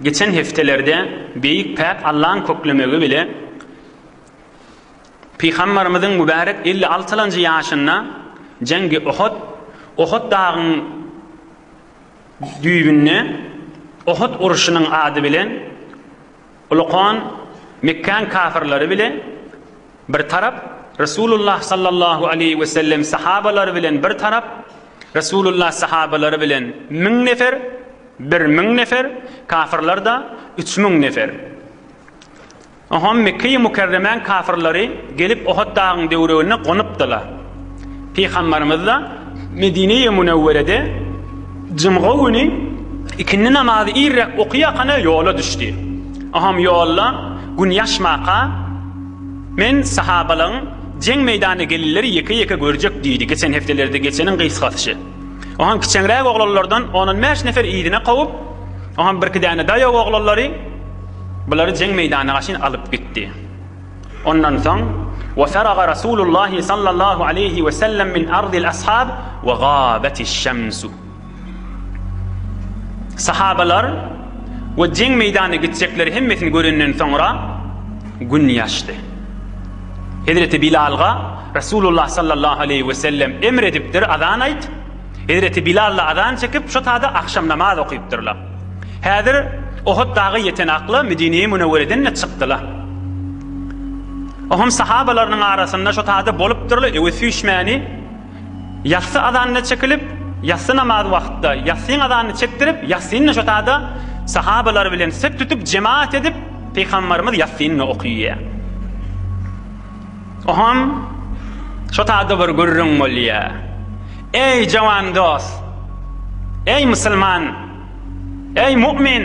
Geçen hepdelerde beýik päk Allaň köklemegi bile Pygambarymyzyň mübärek 56-lanjy ýaşynda Jengi Uhud, Uhud dagyň düýbünde Uhud urşunyň ady bilen Ulukan Mekgäň kafyrlary bile bir tarap, Resulullah sallallahu aleýhi we sellem sahabalary bilen bir tarap, Resulullah sahabalary bilen müň nefer, 1000 nefer, kafyrlar-da 3000 nefer. Oňam Mekgeýi Mükerremäň kafyrlary gelip Ohod dagyň döwreginde gonupdylar. Pygambarymyz-da Medineýi Münewwerede jumga güni ikindi namazy irräk okyýakana ýola düşdi. Oňam ýolda gün ýaşmaka men sahabalaryň jeň meýdanyna gelenleri ýeke-ýeke görjek diýdi. Geçen hepdelerde geçeniň gysgasy şi. Oňam kiçeňräk oglanlardan on-on bäş nefer yzyna kowup, oňam birki däne daýaw oglanlary Bulary jeň meýdanyna gaşyn alyp gitdi. Ondan soň, Wa faraga Rasulullahi sallallahu aleýhi we sellem min ardil ashab we gabetiş şemsu. Sahabalar we jeň meýdanyna gitjekleri hemmesini görenden soňra gün ýaşdy. Hezreti Bilalga Resulullah sallallahu aleýhi we sellem emr edipdir, azan aýt. Hezreti Bilal-da azan çekip, şo tada agşam namaz okypdyrlar. Häzir Ohud dagy ýeten akla Medine-i Münewwereden-de çykdylar. Oham sahabalarynyň arasynda şo tada bolupdyrlar, öwe süýşmäni ýassy azanyna çekilip, ýassy namaz wagtda ýassyň azanyny çekdirip, ýassyny-da şo tada sahabalary bilen sep tutup, jemaat edip, Pygambarymyz ýassyny-da okyýar. Oham şo tada bir gürrüň bolýar. Eý jawan dost! Eý musulman! Eý mu'min!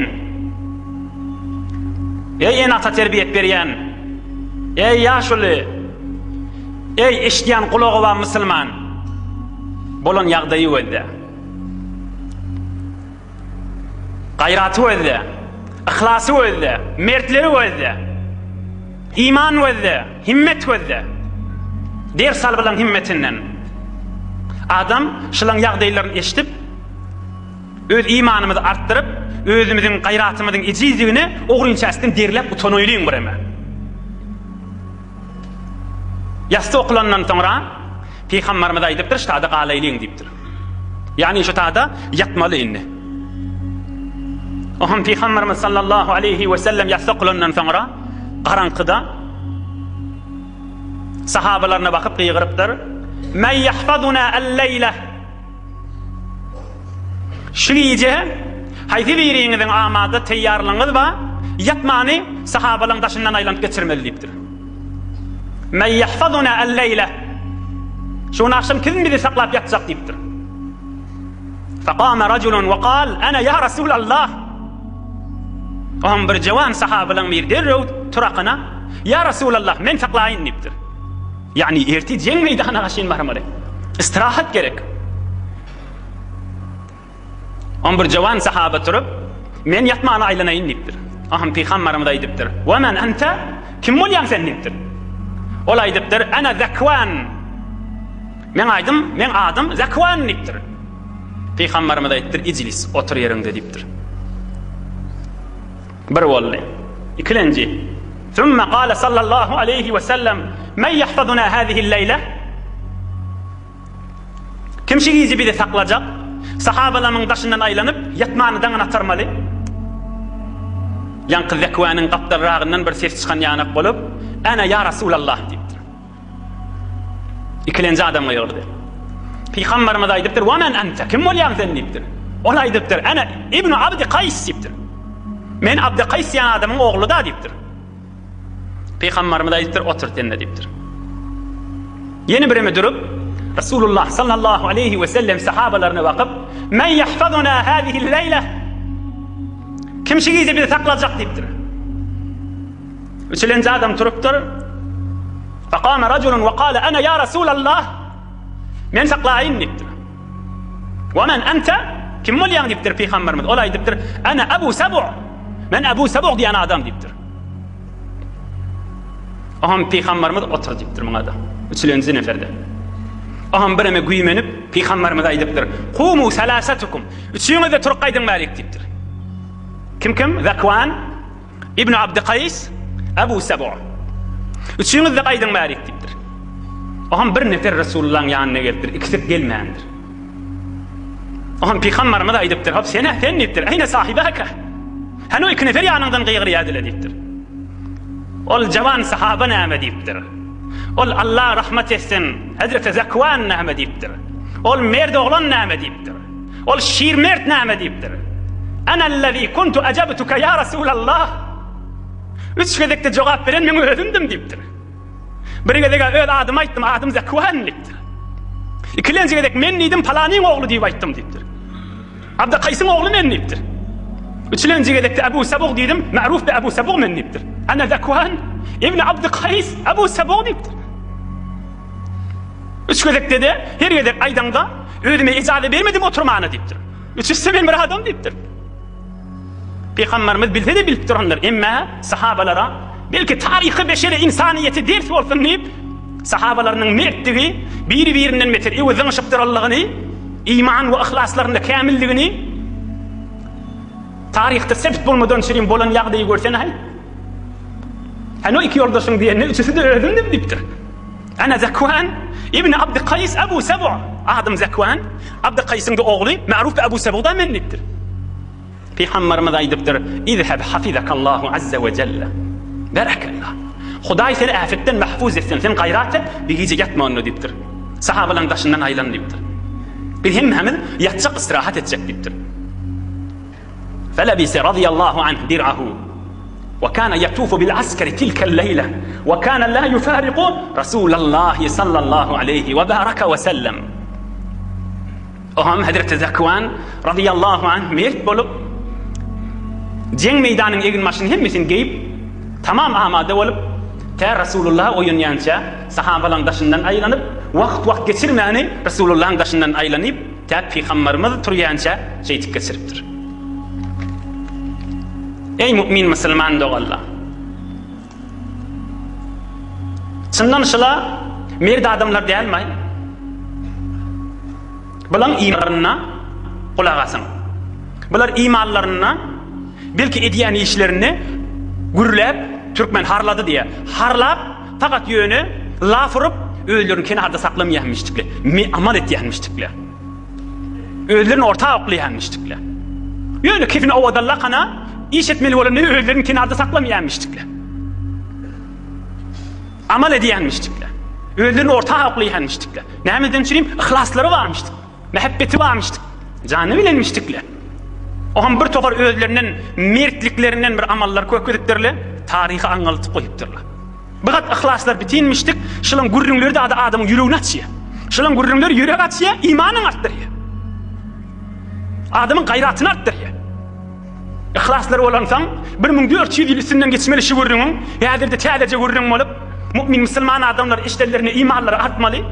Eý ene-ata terbiýet berýän! Eý ýaşuly! Eý eşidýän gulagy bar musulman! Bolan ýagdaýy gözle. Gaýraty gözle, yhlasy gözle, mertleri gözle. Iman gözle, himmet gözle. Ders al bulaň himmetinden. Adam şulaň ýagdaýlaryny eşidip, öz imanymyzy artdyryp, özümiziň gaýratymyzyň ejizligine ogrynçäsden derläp utanaýlyň bireme. Ýasty okulandan soňra Pygambarymyz aýdypdyr, ştada galaýlyň diýipdir. Ýagny şu tada ýatmaly indi. Oňam Pygamberimiz sallallahu aleýhi we sellem ýasty okulandan soňra garaňkyda sahabalaryna bakyp gygyrypdyr. Men ýahfazuna al-leýle Şu gije haýsy biriňiziň amada teýýarlygyňyz bar, ýatmany sahabalaryň daşyndan aýlanyp geçirmeli diýipdir. Men ýahfazuna al-leýle. Şu gün agşam kim bizi saklap ýatjak diýipdir. Faqama rajulun we qal ana ya Rasulallah. Oňam bir jawan sahabalaryň biri derrew turakyna, Ya Rasulallah, men saklaýyn diýipdir. Ýagny ertir jeň meýdanyna gaşyn barmaly. Istirahat gerek. On bir jawan sahaba turup, men ýatmana aýlanaýyn diýipdir. Aham pygambarymyz aýdypdyr. Wa men ente? Kim bolýaň sen diýipdir. Ol aýdypdyr, Ana Zakwan. Men aýdym, men adym Zakwan diýipdir. Pygambarymyz aýdypdyr, Ijlis, otur ýeriňde diýipdir. Bir boldy. Ikilenji. Sümme gale sallallahu aleýhi we sellem, Men ýahfazuna hazihi'l leýle? Kim şu gije bizi saklajak? Sahabalamyň daşyndan aýlanyp, ýatmany daňyny atarmaly. Ýaňky Zekwanyň gapdalragyndan bir ses çykan ýanak bolup, Ene ýa Rasulallah diýipdir. Ikilenji adam gygyrdy. Pygamberimiz aýdypdyr, "Wa men ente? Kim bolýaň sen?" diýipdir. Ol aýdypdyr, "Ene Ibn Abdi Kaýs" diýipdir. Men Abdi Kaýs diýen adamyň ogly-da diýipdir. Pygamberimiz aýdypdyr, "Otur sen-de" diýipdir. Ýene birimi durup, Resulullah sallallahu aleýhi we sellem sahabalaryna bakyp, "Men ýahfazuna hazihi'l leýle?" Kim şu gije bizi saklajak diýipdir. Üçülenji adam turupdyr. Faqama rajulun we qala ana ya Rasulallah. Men saklaýyn diýipdir. Wa men ente? Kim bolýaň diýipdir pygamberimiz. Ol aýdypdyr, ana Abu Sabu. Men Abu Sabu diýen adam diýipdir. Oňam pygamberimiz otur diýipdir muňa da. Üçülenji neferde. Oňam bireme güýmenip pygamberimiz aýdypdyr, Kumu salasatukum. Üçüňiz de turup gaýdyň bärik diýipdir. Kim kim? Zakwan, Ibn Abdy Kaýs, Abu Sabu. Üçüňiz-de gaýdyň bärik diýipdir. Oňam bir nefer Resulullahyň ýanyna gelipdir, ikisi gelmändir. Oňam pygambarymyz aýdypdyr, hop sen-ä sen diýipdir, eýne sahibaka. Hany o iki nefer ýanyňdan gygyrýardyla diýipdir. Ol jawan sahaba näme diýipdir. Ol Allah rahmat etsin, Hezreti Zakwan näme diýipdir. Ol merd oglan näme diýipdir. Ol şir mert näme diýipdir. Enellezi kuntu ajabtuka ya Resulallah. Üç gezekde jogap beren meň özümdim diýipdir. Bir gezek öz adymy aýtdym, adym Zekwan diýipdir. Ikilenji gezek men diýdim, palanyň ogly diýip aýtdym diýipdir. Abda Kaýsyň ogly men diýipdir. Üçlenji gezekde Abu Sabug diýdim, ma'ruf bi Abu Sabug men diýipdir. Ana Zekwan ibn Abd Kaýs Abu Sabug diýipdir. Üç gezekde-de her gezek aýdaňda özüme ejaza bermedim oturmana diýipdir. Üçüsi men bir adam diýipdir. Pygamberimiz bilse-de bilip durandyr. Emma sahabalara belki taryhy beşere insaniýeti ders bolsun diýip, sahabalarynyň mertdigi, biri-birinden beter ewe zyňyşyp duranlygyny, iman we yhlaslarynda kämildigini taryhda sebit bolmadan çürim bolan ýagdaýy görsene-haý. Hany o iki ýoldaşyň diýende üçüsi-de özümdim diýipdir. Ana Zekwan ibn Abdy Kaýs Abu Sabu. Adym Zekwan, Abdy Kaýsyň-da ogly, ma'ruf bi Abu Sabuda men diýipdir. Pygamberimiz aýdypdyr, Izheb hafizakallahu azza we jelle. Berekella. Hudaý seni äfetden mahfuz etsin, sen gaýrat et, bir gije ýatma onda diýipdir. Sahabalaryň daşyndan aýlan diýipdir. Biz hemmämiz ýatjak, istirahat etjek diýipdir. Felebise radiyallahu anh dir'ahu we kana yatufu bil askeri tilkel leýle we kana la yufariku Rasulallahi sallallahu aleýhi we baraka we sellem. Oňam Hezreti Zekwan radiyallahu anh mert bolup, jeň meýdanyň eginbaşyny hemmesini geýip, tamam amada bolup, tä Rasulullah oýanýança sahabalaryň daşyndan aýlanyp, wagt-wagt geçirmäni Rasulullahyň daşyndan aýlanyp, Tä pygambarymyz turýança şeýdip geçiripdir. Eý mu'min musulman doganlar! Çyndan şula merd adamlar dälmi? Bulaň imanlaryna gulak asyň. Bular imanlaryna belki edýän işlerini gürläp türkmen harlady diýe. Harlap Fakat ýöne laf urup, özlerini kenarda saklamaýanmyşdykle, me amal etýänmişdikle. Özlerini orta oklaýanmyşdykle. Ýöne kefini owadanlakana iş etmeli bolanda özlerini kenarda saklamaýanmyşdykle. Amal edýänmişdikle. Özlerini orta oklaýanmyşdykle. Nämeden çürim? Yhlaslary barmyşdyk. Mähebbeti barmyşdyk. Jany bilenmişdikle. Oňam bir topar özlerinden mertliklerinden bir amallar kökezipdirler, taryhy aňňaltyp goýupdyrlar. Bir gat yhlaslar bitinmişdik, şulaň gürrüňleri de adamyň ýüregini açýar. Şulaň gürrüňleri ýürek açýar, imanyňy artdyrýar. Adamyň gaýratyny artdyrýar. Yhlaslar bolansoň, 1400 ýyl üstünden geçmeli şu gürrüňiň, häzir-de täzeje gürrüň bolup, mu'min musulman adamlar eşidenlerinde imanlary artmaly.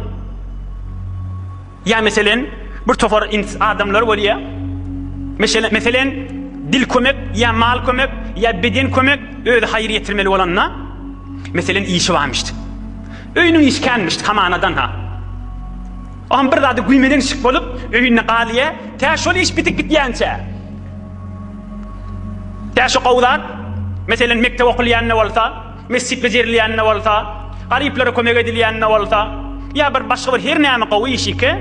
Ýa meselen, bir topar ins adamlar bolýar. Meşele, meselen, dil kömek, ýa mal kömek, ýa beden kömek, özi haýyr ýetirmeli bolanda, meselen, işi barmyşdy. Öýüniň işi känmişdi, hamanadan ha. Oňam bir zady güýmelenşik bolup, öýünde galýar, tä şol iş bitip gitýänçä. Tä şo gowy zat, meselen, mekdep okulýan-da bolsa, Mesjit bejerilýände bolsa, garyplara kömek edilýände bolsa, ýa bir başga bir her näme gowy iş ike,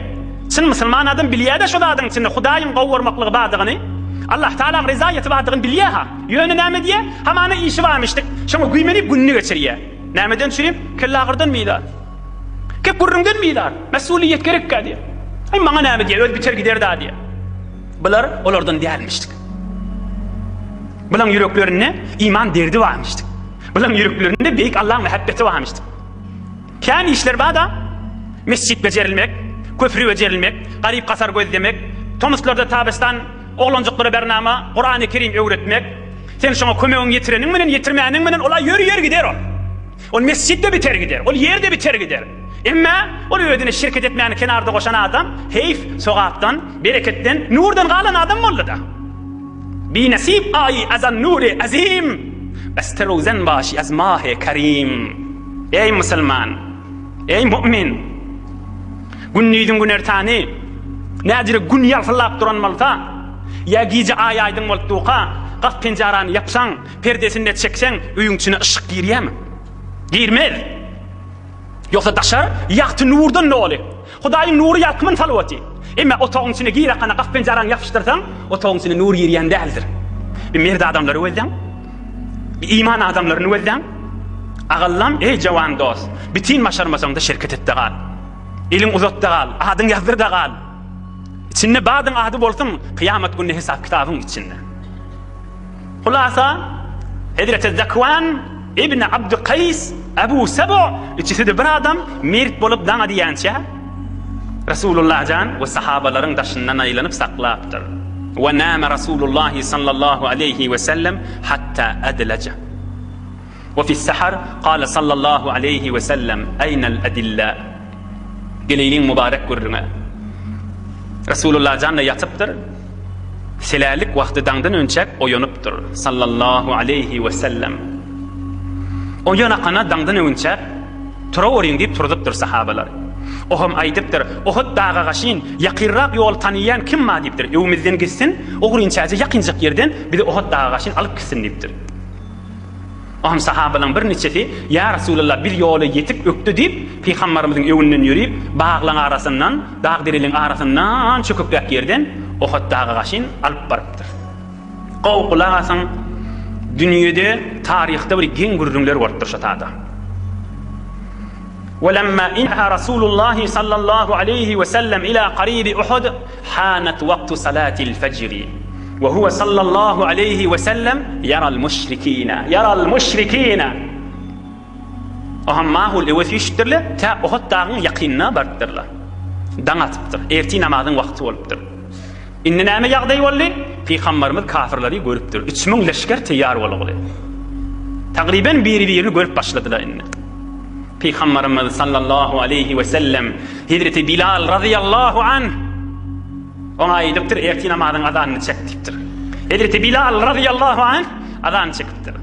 çyn musulman adam bilýär-de şo zadyň içinde Hudaýyň gowy görmaklygy bardygyny, Allah Tagalaň rezaýaty bardygyny bilýär-ha. Ýöne näme edýär? Hamana işi barmyşdyk, şoňa güýmenip gününi geçirýär. Nämeden çürim? Kellagyrdan bizar. Kep gürrüňden bizar. Mesuliýet gerekkä diýýär. Aý maňa näme diýýär, öz biter gider-dä diýýär. Bular olardan dälmişdik. Bulaň ýüreklerinde iman derdi barmyşdy. Bulaň ýüreklerinde beýik Allaň mähebbeti barmyşdy. Kän işler bar-da, mesjit bejerilmek, köpri bejerilmek, garyp-gasar gözlemek, tomuslarda tabystan oglanjyklara bernama, Kurany Kerim öwretmek. Sen şoňa kömegiňi ýetireniň bilen, ýetirmäniň bilen ol-a ýör-ýör gider ol. Ol mesjit-de biter gider, ol ýer-de biter gider. Emma ol özüne şirket etmäni kenarda goşan adam, heýf, sogapdan, bereketden, nurdan galan adam boldy-da. Binesip aýy azan nury azim, Beste rozen başy az mahy kerim. Eý musulman! Eý mu'min! Gündiziň günertany näjirek gün ýalpyldap duran bolsa, ýa gije aý aýdyň bolup durka, Gap-penjarany ýapsaň, perdesini-de çekseň, öýüň içine yşyk girýärmi? Girmez. Ýogsa daşar ýagty nurdan doly. Hudaýyň nury ýalkymyny salyp otyr. Emma otagyň içine gir akana gap-penjarany ýapyşdyrsaň, otagyň içine nur girýän däldir. Bir mert adamlary gözläň. Bir iman adamlaryny gözläň. Agallam, eý jawan dost, bitin başarmasaň-da şereket et-de gal. Eliň uzat-da gal, adyň ýazdyr-da gal. Içinde badyň ady bolsun, kyýamat gününe hesap-kitabyň içinde. Hulasa, Hezreti Zekwan ibn Abdy Kaýs, Abu Sebo, üçüsi-de bir adam, mert bolup daňa diýänçä, Resulullah jan we sahabalaryň daşyndan aýlanyp saklapdyr. We name Resulullah sallallahu aleýhi we sellem hatta adlaja. We fi sahar kale sallallahu aleýhi we sellem eýnel adilla. Geleýliň mübarek gürrüňe. Resulullah jan-da ýatypdyr. Selälik wagty daňdan önçäk oýanypdyr. Sallallahu aleýhi we sellem. Oýanakana daňdan öňçäk turaweriň diýip turuzupdyr sahabalary. Oham aýdypdyr, Ohud daga gaşyn, ýakynrak ýol tanyýan kim bar diýipdir. Öwümizden gitsin, ogrynçaja ýakynjak ýerden bizi Ohud daga gaşyn alyp gitsin diýipdir. Oňam sahabalaryň birniçesi, Ýa Resulallah, biz ýola ýetik ökde diýip, Pygambarymyzyň öňünden ýörip, baglaryň arasyndan, dag-dereleriň arasyndan çökekräk ýerden Ohud daga gaşyn alyp barypdyr. Gowy gulak asyň, dünýede, taryhda bir geň gürrüňler bolupdyr şo tada. Welemma inha Rasulullahi sallallahu aleýhi we sellem ila karibi Uhud hanat wagtu salatil fejri we huwe sallallahu aleýhi we sellem ýaral müşrikine ýaral müşrikine Oha mahul öwe süýşüpdirler, tä Uhud dagyň ýakynyna barypdyrlar. Daň atypdyr, ertir namazyň wagty bolupdyr. Indi näme ýagdaý boldy? Pygambarymyz kafirleri görüpdir. 3000 leşger teýýar bolguly. Tagryben biri-birini görüp başladylar indi. Pygambarymyz sallallahu aleýhi we sellem Hezreti Bilal razyýallahu anh oňa aýdypdyr, ertir namazyň azanyny çek diýipdir. Hezreti Bilal razyýallahu anh azan çekipdir.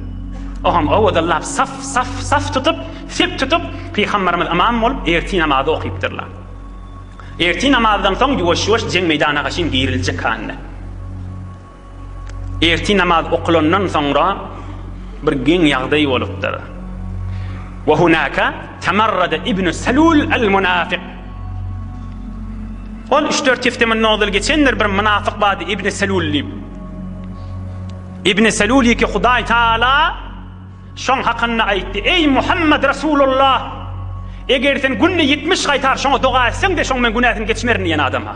Oňam owadallap saf saf saf tutup, sep tutup Pygambarymyz ymam bolup ertir namazy okypdyrlar. Ertir namazdan soň ýuwaş-ýuwaş jeň meýdana gaşyn giriljek hany. Ertir namaz okylandan soňra bir geň ýagdaý bolupdyr. Wa hunaka tamarrada ibn Salul al-munafik. Ol 3-4 hepde mundan ozal geçendir bir munafyk bardy Ibn Salul diýip. Ibn Salul ki Hudaý Taala şoň hakynda aýtdy: "Eý Muhammed Resulullah, eger sen günde 70 gaýtar şoňa doga etseň-de şoň men günäsini geçmerin diýen adama.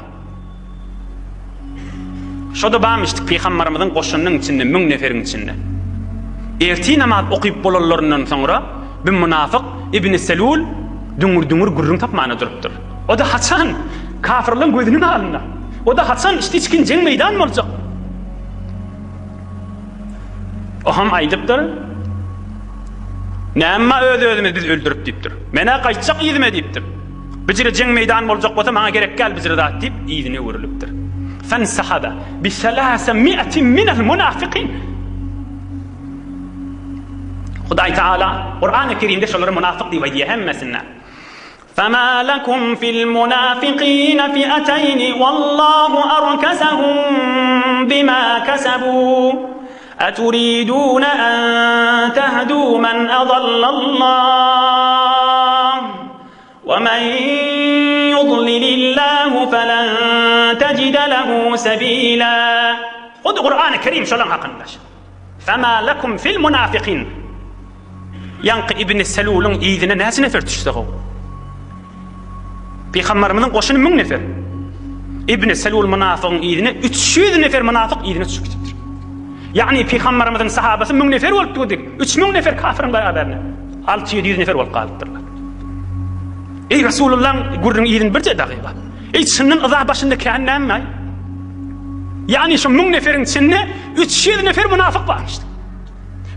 Şo-da barmyşdyk pygambarymyzyň goşunynyň içinde, müň neferiň içinde. Ertir namaz okyp bolanlaryndan soňra bir mynafyk Ibn Selul düňür-düňür gürrüň tapmana durupdyr. O-da haçan kafirleň gözüniň alynda. O-da haçan içdi-içgin jeň meýdan boljak. Oham aýdypdyr, Näme öz-özümizi biz öldürip diýipdir. Men-ä gaýtjak yzyma diýipdir. Bijire jeň meýdan boljak bolsa maňa gerek däl bijire zat diýip yzyna öwrülipdir. Fensahaba bi selase mi'atin minel munafikin. Hudaý Teala Kur'an-ı Kerimde şolara munafyk diýip aýdýar hemmesine. Fema lekum fil munafikine fi'ateyni wallahu arkasahum bima kasabu. Eturidune en tehdu men adallallah. Ve men yudlilillahu felen tecide lehu sebila. Hut Kur'an-ı Kerim şolaň hakynda. Fema lekum fil munafikin. Ýaňky Ibn Selulyň yzyna näçe nefer düşse gowy. Pygamberimiziň goşuny 1000 nefer. Ibn Selul mynafygyň yzyna 300 nefer mynafyk yzyna düşüp gidipdir. Ýagny pygamberimiziň sahabasy 1000 nefer bolup durdy. 3000 nefer kafiriň beraberine 600-700 nefer bolup galypdyrlar. Eý Resulullahyň gürrüň yzyny birje dagyga. Eý çyndan yza başynda kän näme? Ýagny şu 1000 neferiň içinde 300 nefer mynafyk barmyş.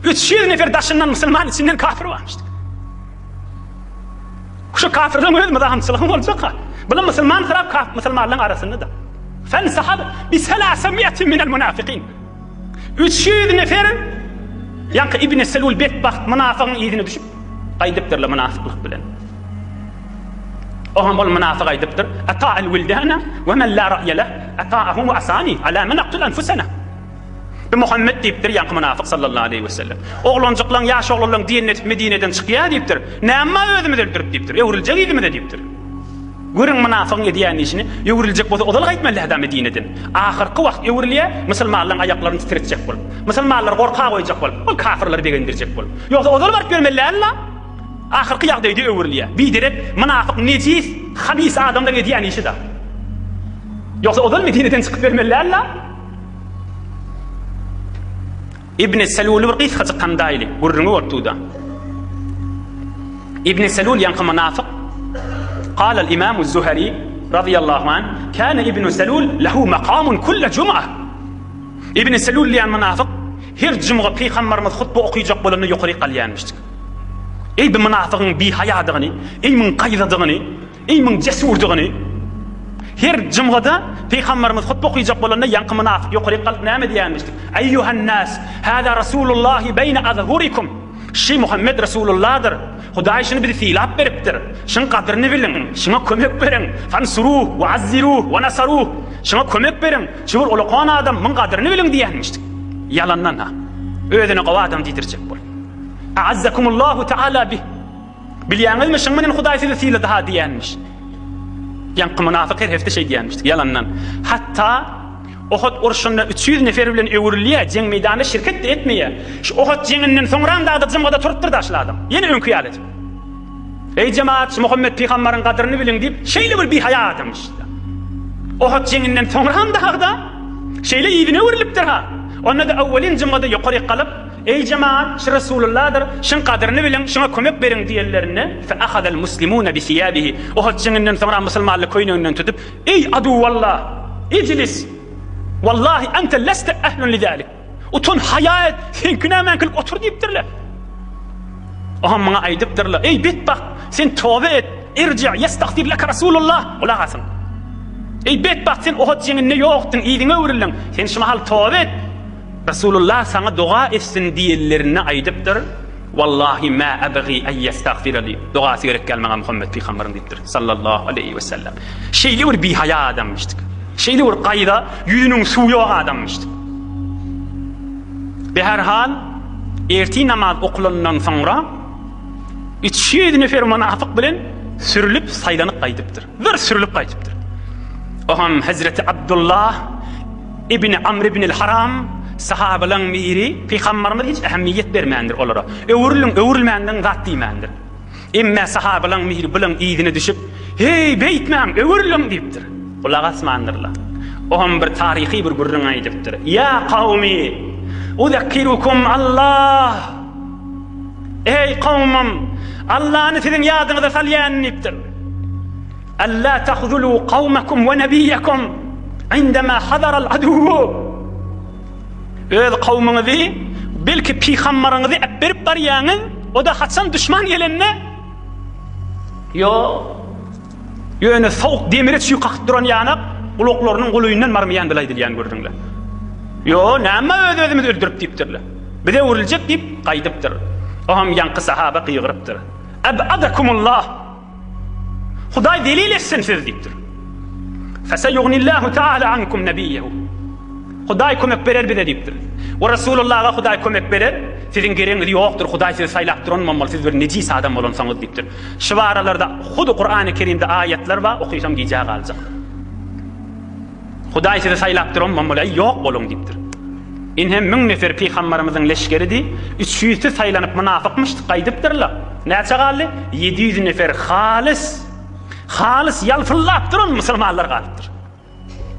300 nefer daşyndan musulman içinden kafir barmyş. Şu kafirleň öz myzahamçylygyň boljak-a. Bular musulman syrap kaf musulmanlaryň arasynda-da. Fen sahab bi selase mi'atin minel munafikin. 300 nefer ýaňky Ibn Selul betbagt munafygyň yzyna düşüp gaýdypdyrlar munafyklyk bilen. Oňam ol munafyk aýdypdyr: Ata'al wildana we men la ra'ye leh, ata'ahum we asani, ala men aqtul anfusana. Bi Muhammet diýipdir, ýaňky mynafyk sallallahu aleýhi wesellem. Oglanjyklaň, ýaş oglanlaň diýenini edip Medineden çykýar diýipdir. Näme bar özümizi öldürip diýipdir. Öwrüljek yzymyza diýipdir. Görüň mynafygyň edýän işini. Öwrüljek bolsa ozal gaýtmaly däl-dä Medineden. Ahyrky wagt öwrülýär, musulmanlaň aýaklaryny titretjek bolup. Musulmanlary gorka goýjak bolup, ol kafyrlary begendirjek bolup. Ýogsa ozal baryp ýörmeli däl-la. Ahyrky ýagdaýda öwrülýär. Biderek, mynafyk, nejis, habis adamlaň edýän işi-da. Ýogsa ozal Medineden çykyp bermeli däl-la. Ibn Seluly bir gysgajyk tandaýly, gürrüňi bolupdy-da. Ibn Selul ýaňky mynafyk, Kalal Imamu Zuhari razyýallahu anh, Kâne Ibn Selul lehu makamun kulle jum'a. Ibn Selul diýen mynafyk her jumga pygambarymyz hutba okyjak bolanda ýokaryk galýanmyşdyk. Eý bu mynafygyň bihaýadygyny, eý muň gaýzadygyny, Eý muň jesurdygyny! Her jumgada Pygamberimiz hutba okyjak bolanda ýaňky mynafyk ýokaryk galyp näme diýýänmişdik? Eýýuhan-nas, hâzâ Rasulullahi beýne azhurikum! Şy Muhammet Resulullahdyr. Hudaý şuny bizi sylap beripdir. Şyň gadryny biliň, şyňa kömek beriň. Fansuruh we azziruh we nasaruh. Şyňa kömek beriň. Şy bir ulakan adam, muň gadryny biliň diýýänmişdik. Ýalandan-ha. Özüne gowy adam diýdirjek bolup. A'azzakumullahu teala bih. Bilýäňizmi, şuň bilen Hudaý sizi sylady-ha diýýänmiş. Ýaňky mynafyk her hepde şeý diýýänmiş, ýalandan. Hatda Ohud urşunda 300 nefer bilen öwrülýär, jeň meýdanynda şirket-de etmeýär. Şu Ohud jeňinden soňram dagda jymgada turupdyr-da şul adam. Ýene öňki ýaly edip. Eý jemaat, şu Muhammet pygambaryň gadryny biliň diýip, şeýle bir bihaýa adamyş. Ohud jeňinden soňram dagda şeýle yzyna öwrülipdir-ha. Onda-da öwwelin jymgada ýokaryk galyp, Eý jemagat, şu Resulullahdyr, şyň gadyryny biliň, şyňa kömek beriň diýenlerinde, fe ahazal muslimune bi siýabihi, Uhud jeňinden soňra musulmanlar köýneginden tutup, Eý aduwallah, ijlis, wallahi ente leste ehlun li zalik, utan, haýa et, seňki nämäňkilik otur diýipdirler. Oňa muňa aýdypdyrlar, Eý betbagt, sen toba et, irji, ýestagfir leke Rasulullah, gulak asyň. Eý betbagt, sen Uhud jeňinde ýokduň, yzyňa öwrüldiň, sen şu mahal toba et, Resulullah saňa doga etsin diýenlerinde aýdypdyr, Wallahi ma abgi an ýestagfira li, dogasy gerek däl maňa Muhammet pygambaryň diýipdir, sallallahu aleýhi we sellem. Şeýle bir bihaýa adamyşdyk. Şeýle bir gaýra, ýüzüniň suwy ýok adamyşdyk. Beherhal, ertir namaz okulandan soňra 300 nefer mynafyk bilen sürülip, saýlanyp gaýdypdyr. Bir sürülip gaýdypdyr. Oňam Hezreti Abdullah Ibni Amr ibnil Haram sahabalaň biri, Pygambarymyz hiç ähmiýet bermändir olara. Öwrüliň, öwrülmändiň zat diýmändir. Emme sahabalaň biri bulaň yzyna düşüp, Heý, beýtmäň, öwrüliň diýipdir. Gulak asmandyrlar. Oňam bir taryhy bir gürrüň aýdypdyr. Ýa kawmi, uzekkirukum Allah! Eý, kowmum, Allany siziň ýadyňyza salýan diýipdir. Alla tahzulu kawmakum we nebiýekum indema hadaral aduwwu Öz kowmuňyzy, belki pygambaryňyzy äpberip barýaňyz, o-da haçan duşman gelende? Ýok. Ýöne sowuk demire çüý kakyp duran ýanak gulaklarynyň golaýyndan barmaýan bile aýdylýan gürrüňler. Ýo, näme öz-özümizi öldürip diýipdirler. Bize öwrüljek diýip gaýdypdyr. Oňam ýaňky sahaba gygyrypdyr. Abadakumullah! Hudaý zelil etsin sizi diýipdir. Feseyugnillahu taala ankum nebiýehu. Hudaý kömek berer bize diýipdir. We Resulullaha Hudaý kömek berer. Siziň geregiňiz ýokdur. Hudaý sizi saýlap duran bolmaly. Siz bir nejis adam bolansoňyz diýipdir. Şu baralarda hudy Kurany Kerimde aýatlar bar, okysam gijä galjak. Hudaý sizi saýlap duran bolmaly, aý ýok boluň diýipdir. Inhem müň nefer pygambarymyzyň leşgeridi, üç ýüzsi saýlanyp mynafykmyş gaýdypdyrlar. Näçe galdy? 700 nefer halys, halys ýalpyldap duran musulmanlar galypdyr.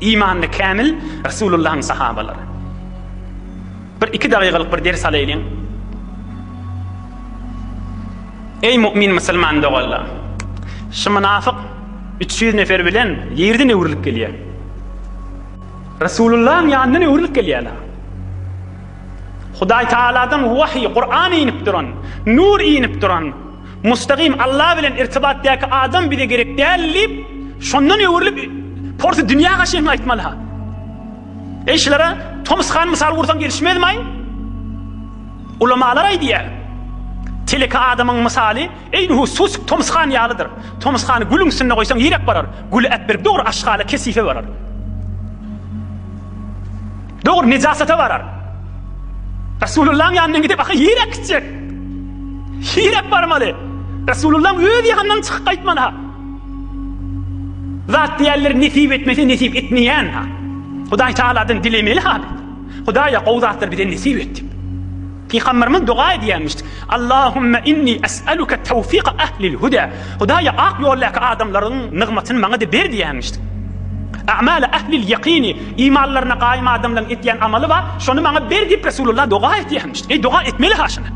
Imanly kämil Resulullahyň sahabalary. Bir iki dagygalyk bir ders alaýlyň. Eý mu'min musulman doganlar! Şu mynafyk 300 nefer bilen ýerden öwrülip gelýär. Resulullahyň ýanyndan öwrülip gelýärler. Hudaý Taaladan wahyý, Kuran inip duran, nur inip duran, mustagim Allah bilen irtibatdaky adam bize gerek däl diýip, şondan öwrülip porsy dünýä gaşyny aýtmaly-ha. Eý şulara Tomus han mysal gursaň gelişmezmi-aý? Ulamalar aýdýar. Teleke adamyň mysaly eýnuhu susuk Tomus han ýalydyr. Tomus hany gülüň üstünde goýsaň ýerek barar. Güli äpberip dogry aşgala kesife barar. Dogry nejasata barar. Resulullahyň ýanyndan gidip ahy ýerek gitjek. Ýerek barmaly. Resulullahyň öz ýanyndan çykyp gaýtmaly ha. Zat diýerler nesip etmese nesip etmeýän ha. Hudaý Taaladan dilemeli ha biz. Hudaýa gowy zatlar bize nesip et diýip. Pygamberimiz doga edýärmişdi. Allahumma inni es'aluka tawfika ahlil huda. Hudaýa ak ýoldaky adamlaryň nygmatyny maňa-da ber diýýärmişdi. A'mala ahlil ýakini, imanlaryna gaýym adamlaryň etýän amaly bar, şony maňa ber diýip Resulullah doga etýärmişdi. Eý doga etmeli ha şuny.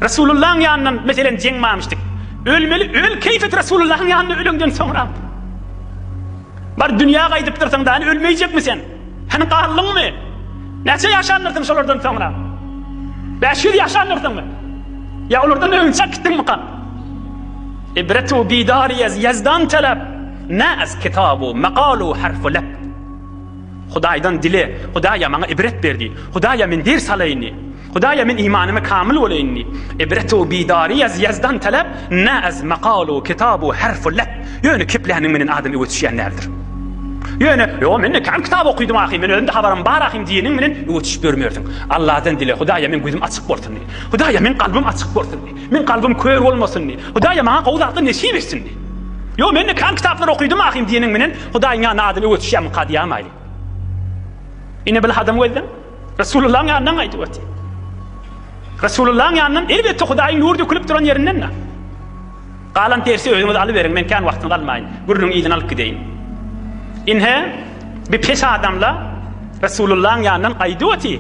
Resulullahyň ýanyndan meselen jeň barmyşdyk. Ölmeli öl keýf et Resulullahyň ýanynda öleňden soňra. Bar dünýä gaýdypdyrsyň da, ölmeýjekmi sen? Hany galdyňmy? Näçe ýaşandyrsyň şolardan soňra? 500 ýaşandyrsyňmy? Ýa olardan öňçä gitdiňmika? Ibretu bidari ýezdan talap, na az kitabu makalu harfu lab. Hudaýdan dile, Hudaýa maňa ibret ber diý. Hudaýa men ders alaýyn diý. Hudaýa men imanymy kamyl bolaýyn diý. Ibretu bidari ýezdan talap, na az makalu kitabu harfu lab. Ýöne kepläniň menen adam öwe düşýän däldir. Ýöne, ýo men-de kän kitap okydym ahym, men özümde habarym bar ahym diýeniň bilen öwe düşüp ýörmersiň. Alladan dile, Hudaýa meň gözüm açyk bolsun diý. Hudaýa meň kalbym açyk bolsun diý. Meň kalbym kör bolmasyn diý. Hudaýa maňa gowy zatlar nesip etsin diý. Ýo men-de kän kitaplar okydym ahym diýeniň menen Hudaýyň ýanyna adam öwe düşýärmika diýämaýly. Ine bil adam gözleň. Resulullahyň ýanyndan gaýdyp otyr. Resulullahyň ýanyndan elbetde Hudaýyň nury dökülip duran ýerinden-de. Galan dersi özüňiz alyberiň, men kän wagtyňyzy almaýyn. Gürrüňi yzyna alyp gideýin. Ine, bir pes adamla Resulullahyň ýanyndan gaýdyp otyr.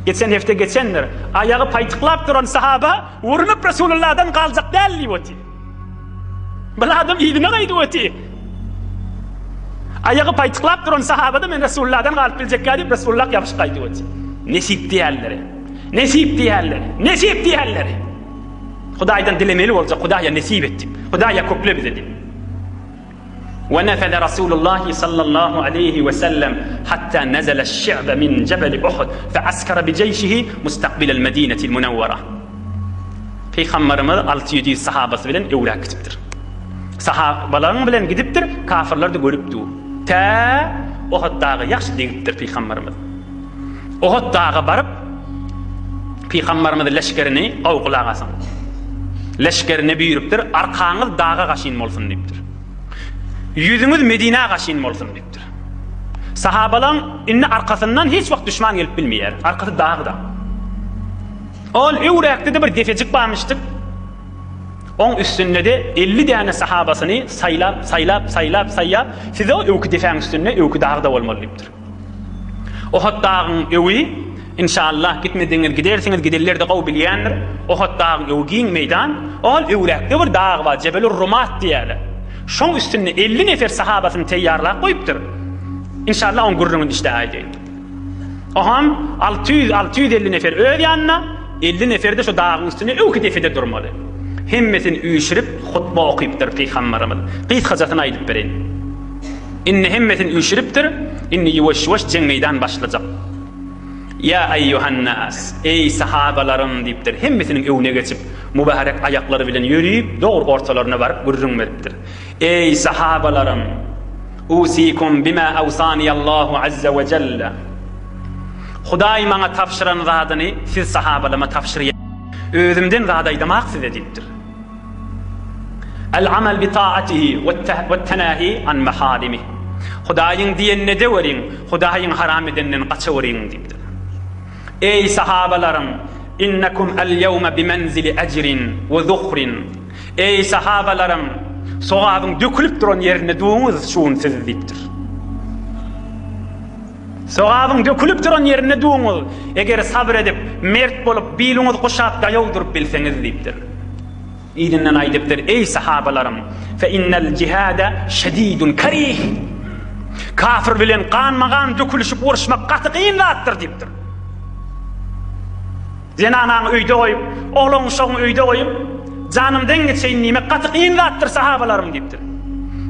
Geçen hepde geçendir. Aýagy paýtyklap duran sahaba urnup Resulullahdan galjak däl diýip otyr. Bir adam yzyna gaýdyp otyr. Aýagy paýtyklap duran sahaba-da men Resulullahdan galyp biljekkä diýip Resulullah ýapyşyp gaýdyp otyr. Nesip diýerleri. Nesip diýerleri. Nesip diýerleri. Hudaýdan dilemeli boljak, Hudaýa nesip et diýip. Hudaýa kökle bize diýip. Ve nefeze Rasulullah sallallahu aleyhi ve sellem hatta nezele şi'be min jebeli Uhud fe askara bi jeýşihi mustakbilel Medinetil Munawwara. Pygamberimiz 600 sahabasy bilen öwräk gidipdir. Sahabalaryň bilen gidipdir, kafirler de görüp dur. Tä Uhud dagy ýagşy degipdir pygamberimiz. Uhud daga baryp, Pygamberimiz leşgerini gowy gulak asyň. Leşgerine buýrupdyr, arkaňyz daga gaşyn bolsun diýipdir. Ýüzüňiz Medinä gaşyn bolsun diýipdir. Sahabalaň indi arkasyndan hiç wagt düşman gelip bilmeýär. Arkasy dagda. Ol öwräkde-de bir defejik barmyşdyk. Oň üstünde-de 50 däne sahabasyny saýlap, saýlap, saýlap, saýýap, siz o öwki defäň üstünde, öwki dagda bolmaly diýipdir. Ohot dagyň öwi, inşallah, gitmedigiňiz gidersiňiz, gidenler-de gowy bilýändir. Ohot dagyň öwi giň meýdan. Ol öwräkde bir dag bar, Jebelur-Rumat diýýärler. Şoň üstünde 50 nefer sahabasyny teýýarlap goýupdyr. Inşallah oň gürrüňini işde aýdaýyn. Oham 600, 650 nefer öz ýanynda, 50 nefer-de şo dagyň üstünde öwki depede durmaly. Hemmesini üýşürip hutba okypdyr pygamberimiz. Gysgajasyny aýdyp bereýin. Indi hemmesini üýşüripdir, indi ýuwaş-ýuwaş jeň meýdan başlajak. Ýa eýýuhannas, eý sahabalarym diýipdir, hemmesiniň öňüne geçip, mübärek aýaklary bilen ýörüp, dogry ortalaryna baryp gürrüň beripdir. Eý sahabalarym, usikum bima awsaniýallahu azza we jelle. Hudaý maňa tabşyran zadyny siz sahabalama tabşyrýan. Özümden zat aýdamak size diýipdir. El-amal bi taatihi we-tenahi an maharimih. Hudaýyň diýenini edeweriň, Hudaýyň haram edeninden gaçaweriň diýipdir. Eý sahabalarym, innekum el-ýewme bi menzili ejrin we zuhrin. Eý sahabalarym, sogabyň dökülip duran ýerinde duruňyz şu gün siz diýipdir. Sogabyň dökülip duran ýerinde duruňyz, eger sabyr edip, mert bolup, biliňizi guşap daýaw durup bilseňiz diýipdir. Yzyndan aýdypdyr, Eý sahabalarym, fe innel jihada şedidun karih. Kafir bilen ganma-gan dökülişip uruşmak gaty kyn zatdyr diýipdir. Zenanaňy öýde goýup, oglan-uşagyňy öýde goýup, janymdan geçeýin diýmek gaty kyn zatdyr sahabalarym diýipdir.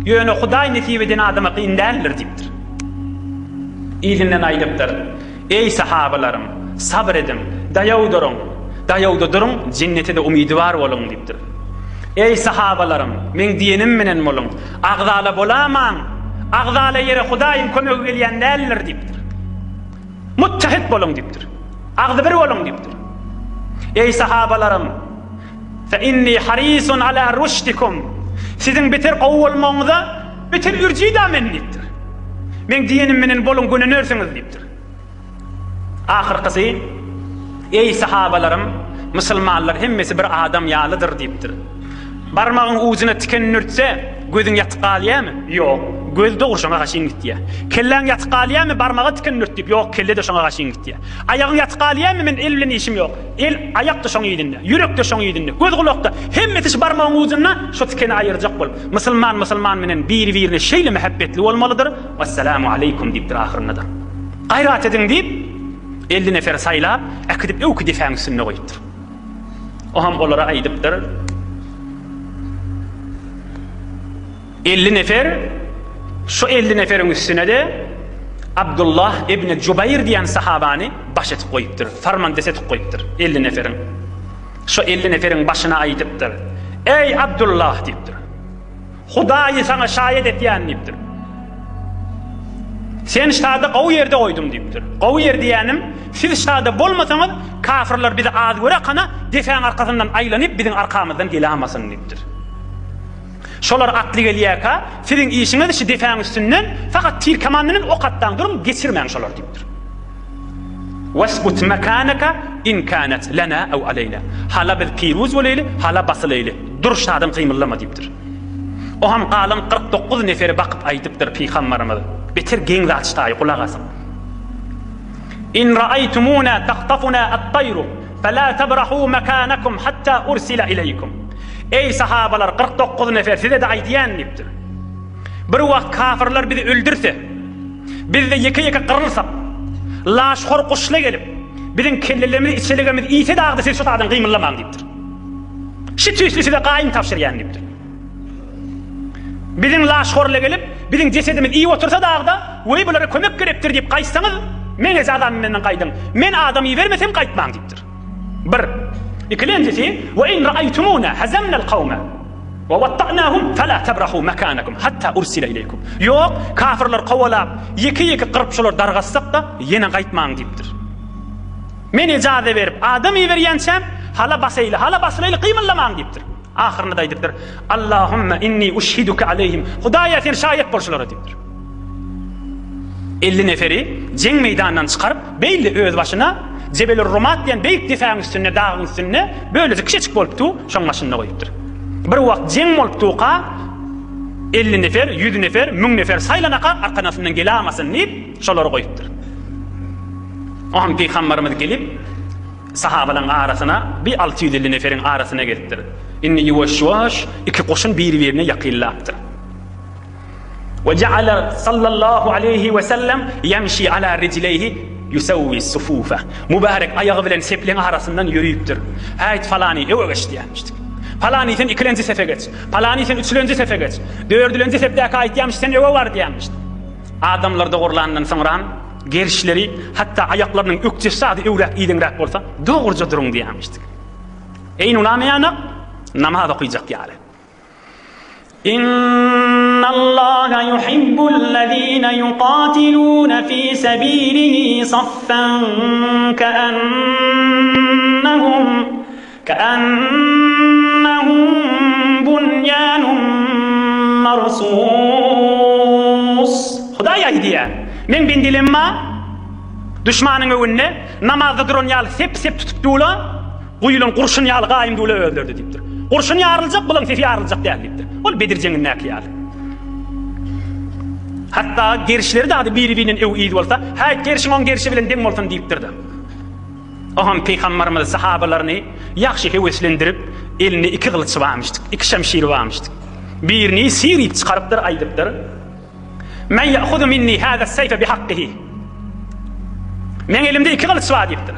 Ýöne Hudaý nesip eden adama kyn däldir diýipdir. Yzyndan aýdypdyr, Eý sahabalarym, sabyr ediň, daýaw duruň, daýawda duruň, jennete-de umydywar boluň diýipdir. Eý sahabalarym, meň diýenim menen boluň, agzala bolamaň, agzala ýere Hudaýyň kömegi gelýän däldir diýipdir. Muttahid boluň diýipdir. Agzybir boluň diýipdir. Eý sahabalarym! Fe inni harisun ala ruşdikum. Siziň beter gowy bolmagyňyza beter ürjüda men diýipdir. Meň diýenim menen boluň gönenersiňiz diýipdir. Ahyrkysy, Eý sahabalarym, musulmanlar hemmesi bir adam ýalydyr diýipdir. Barmagyň ujuna tiken dürtse, gözüň ýatyp galýarmy? Ýok. Göz dogry şoňa gaşyn gitýär. Kelläň ýatyp galýarmy, barmaga tiken dürt diýip, ýok, kelle-de şoňa gaşyn gitýär. Aýagyň ýatyp galýarmy, men el bilen işim ýok. El, aýak-da şoň yzynda, ýürek-de şoň yzynda, göz-gulak-da, hemmesi şu barmagyň ujunda şo tikeni aýyrjak bolup. Musulman musulman bilen biri-birine şeýle mähebbetli bolmalydyr. Wessalamu aleýkum diýipdir ahyrynda-da. Gaýrat ediň diýip, 50 nefer saýlap, äkidip öwki depäň üstünde goýupdyr. O hem olara aýdypdyr. 50 nefer, şu 50 neferiň üstüne-de Abdullah ibn Jubaýr diýen sahabany baş etip goýupdyr, farmandes etip goýupdyr 50 neferiň. Şu 50 neferiň başyna aýdypdyr. Eý Abdullah diýipdir. Hudaýy saňa şaýat etýän diýipdir. Sen ştada gowy ýerde goýdum diýipdir. Gowy ýer diýýänim, siz ştada bolmasaňyz, kafirler bizi az görekana, depäň arkasyndan aýlanyp biziň arkamyzdan gelamasyn diýipdir. Şolar atly gelýärkä, siziň işiňiz şu depäň üstünden fakat tir kaman bilen ok atdaň duruň, geçirmäň şolary diýipdir. Wesbut mekaneke in kanat lena ew aleýna. Hala biz piruz boleýli, hala basylaýly. Dur şadan gymyldama diýipdir. O hem galan 49 neferi bakyp aýdypdyr pygambarymyz. Beter geň zat ştaýy gulak asyň. In ra'aytumuna tahtafuna at-tayru fala tabrahu makanakum hatta ursila ileýkum. Eý sahabalar 49 nefer size-de aýdýan diýipdir. Bir wagt kafirler bizi öldürse, Biz-de ýeke-ýeke gyrylsak, laşhor guşla gelip, biziň kellelerimizi, içelegemizi iýse dagy-da siz şu taýdan gymyldamaň diýipdir. Şi tüýsli size gaýym tabşyrýan diýipdir. Biziň laşhorla gelip, biziň jesedimizi iýip otursa dagy-da, weý bulara kömek gerekdir diýip gaýtsaňyz, meň ejazam menden gaýdyň. Men adam ibermesem gaýtmaň diýipdir. Bir. Ikilenjisi, we in ra'aytumuna hazamnal kawma. We watta'nahum fela tebrahu mekanakum hatta ursile ileýkum. Ýok, kafirler kowalap, ýeke-ýeke gyryp şolary dargatsak-da, ýene gaýtmaň diýipdir. Men ejaza berip, adam iberýänçäm, hala basaýly, hala basylaýly, gymyldamaň diýipdir. Ahyrynda-da aýdypdyr, Allahumma inni uşhiduke aleýhim. Hudaýa sen şaýat bol şulara diýipdir. 50 neferi jeň meýdanyndan çykaryp, beýle öz başyna Jebelur Rumat diýen beýik depäň üstünde, dagyň üstünde bölejik kiçijik bolup dur, şoň başynda goýupdyr. Bir wagt jeň bolup durka, 50 nefer, 100 nefer, 1000 nefer saýlanaka arkanasyndan gelamasyn diýip, şolary goýupdyr. Oňam pygambarymyz gelip, sahabalaryň arasyna, bir 650 neferiň arasyna gelipdir. Indi ýuwaş-ýuwaş iki goşun biri-birine ýakynlapdyr. We ja'ala sallallahu aleýhi we sellem ýemşi ala rijleýhi ýusewwi sufufe. Mübärek aýagy bilen sepleň arasyndan ýörüpdir. Häýt falany öňe geç diýýärmişdik. Falany sen ikilenji sepe geç. Falany sen üçülenji sepe geç. Dördülenji sepdäki aýtýarmyş sen öňe bar diýýärmişdik. Adamlar dogurlandan soňram gerişleri hatda aýaklarynyň ökjesi zady öwräk izeňräk bolsa dogruja duruň diýýärmişdik. Eý nunamaýanak namaz okyjak ýaly. Innallaha yuhibbul-lezine yuqatilune fi sebilihi saffen keennehum keennehum bunyanun marsus. Hudaý aýdýar, Meň bendelem bar, duşmanyň öňünde namazda duran ýaly sep-sep tutup durlar, Guýulan gurşun ýaly gaýym dula özlerdi diýipdir. Gurşun ýaryljak, bulaň sesi ýaryljak däl diýipdir. Ol Bedir jeňindäki ýaly. Hatda gerişleri dady biri-birinden öw-yz bolsa, Häýt, gerşiň oň gerşi bilen deň bolsun diýipdir-de. Oňam pygambarymyz sahabalaryny ýagşy höweslendirip, elinde iki gylyçy barmyşdyk, iki şemşiri barmyşdyk. Birini syryp çykarypdyr, aýdypdyr. Men ya'huzu minni hâzâ's-seyfe bihakkihi. Meň elimde iki gylyç bar diýipdir.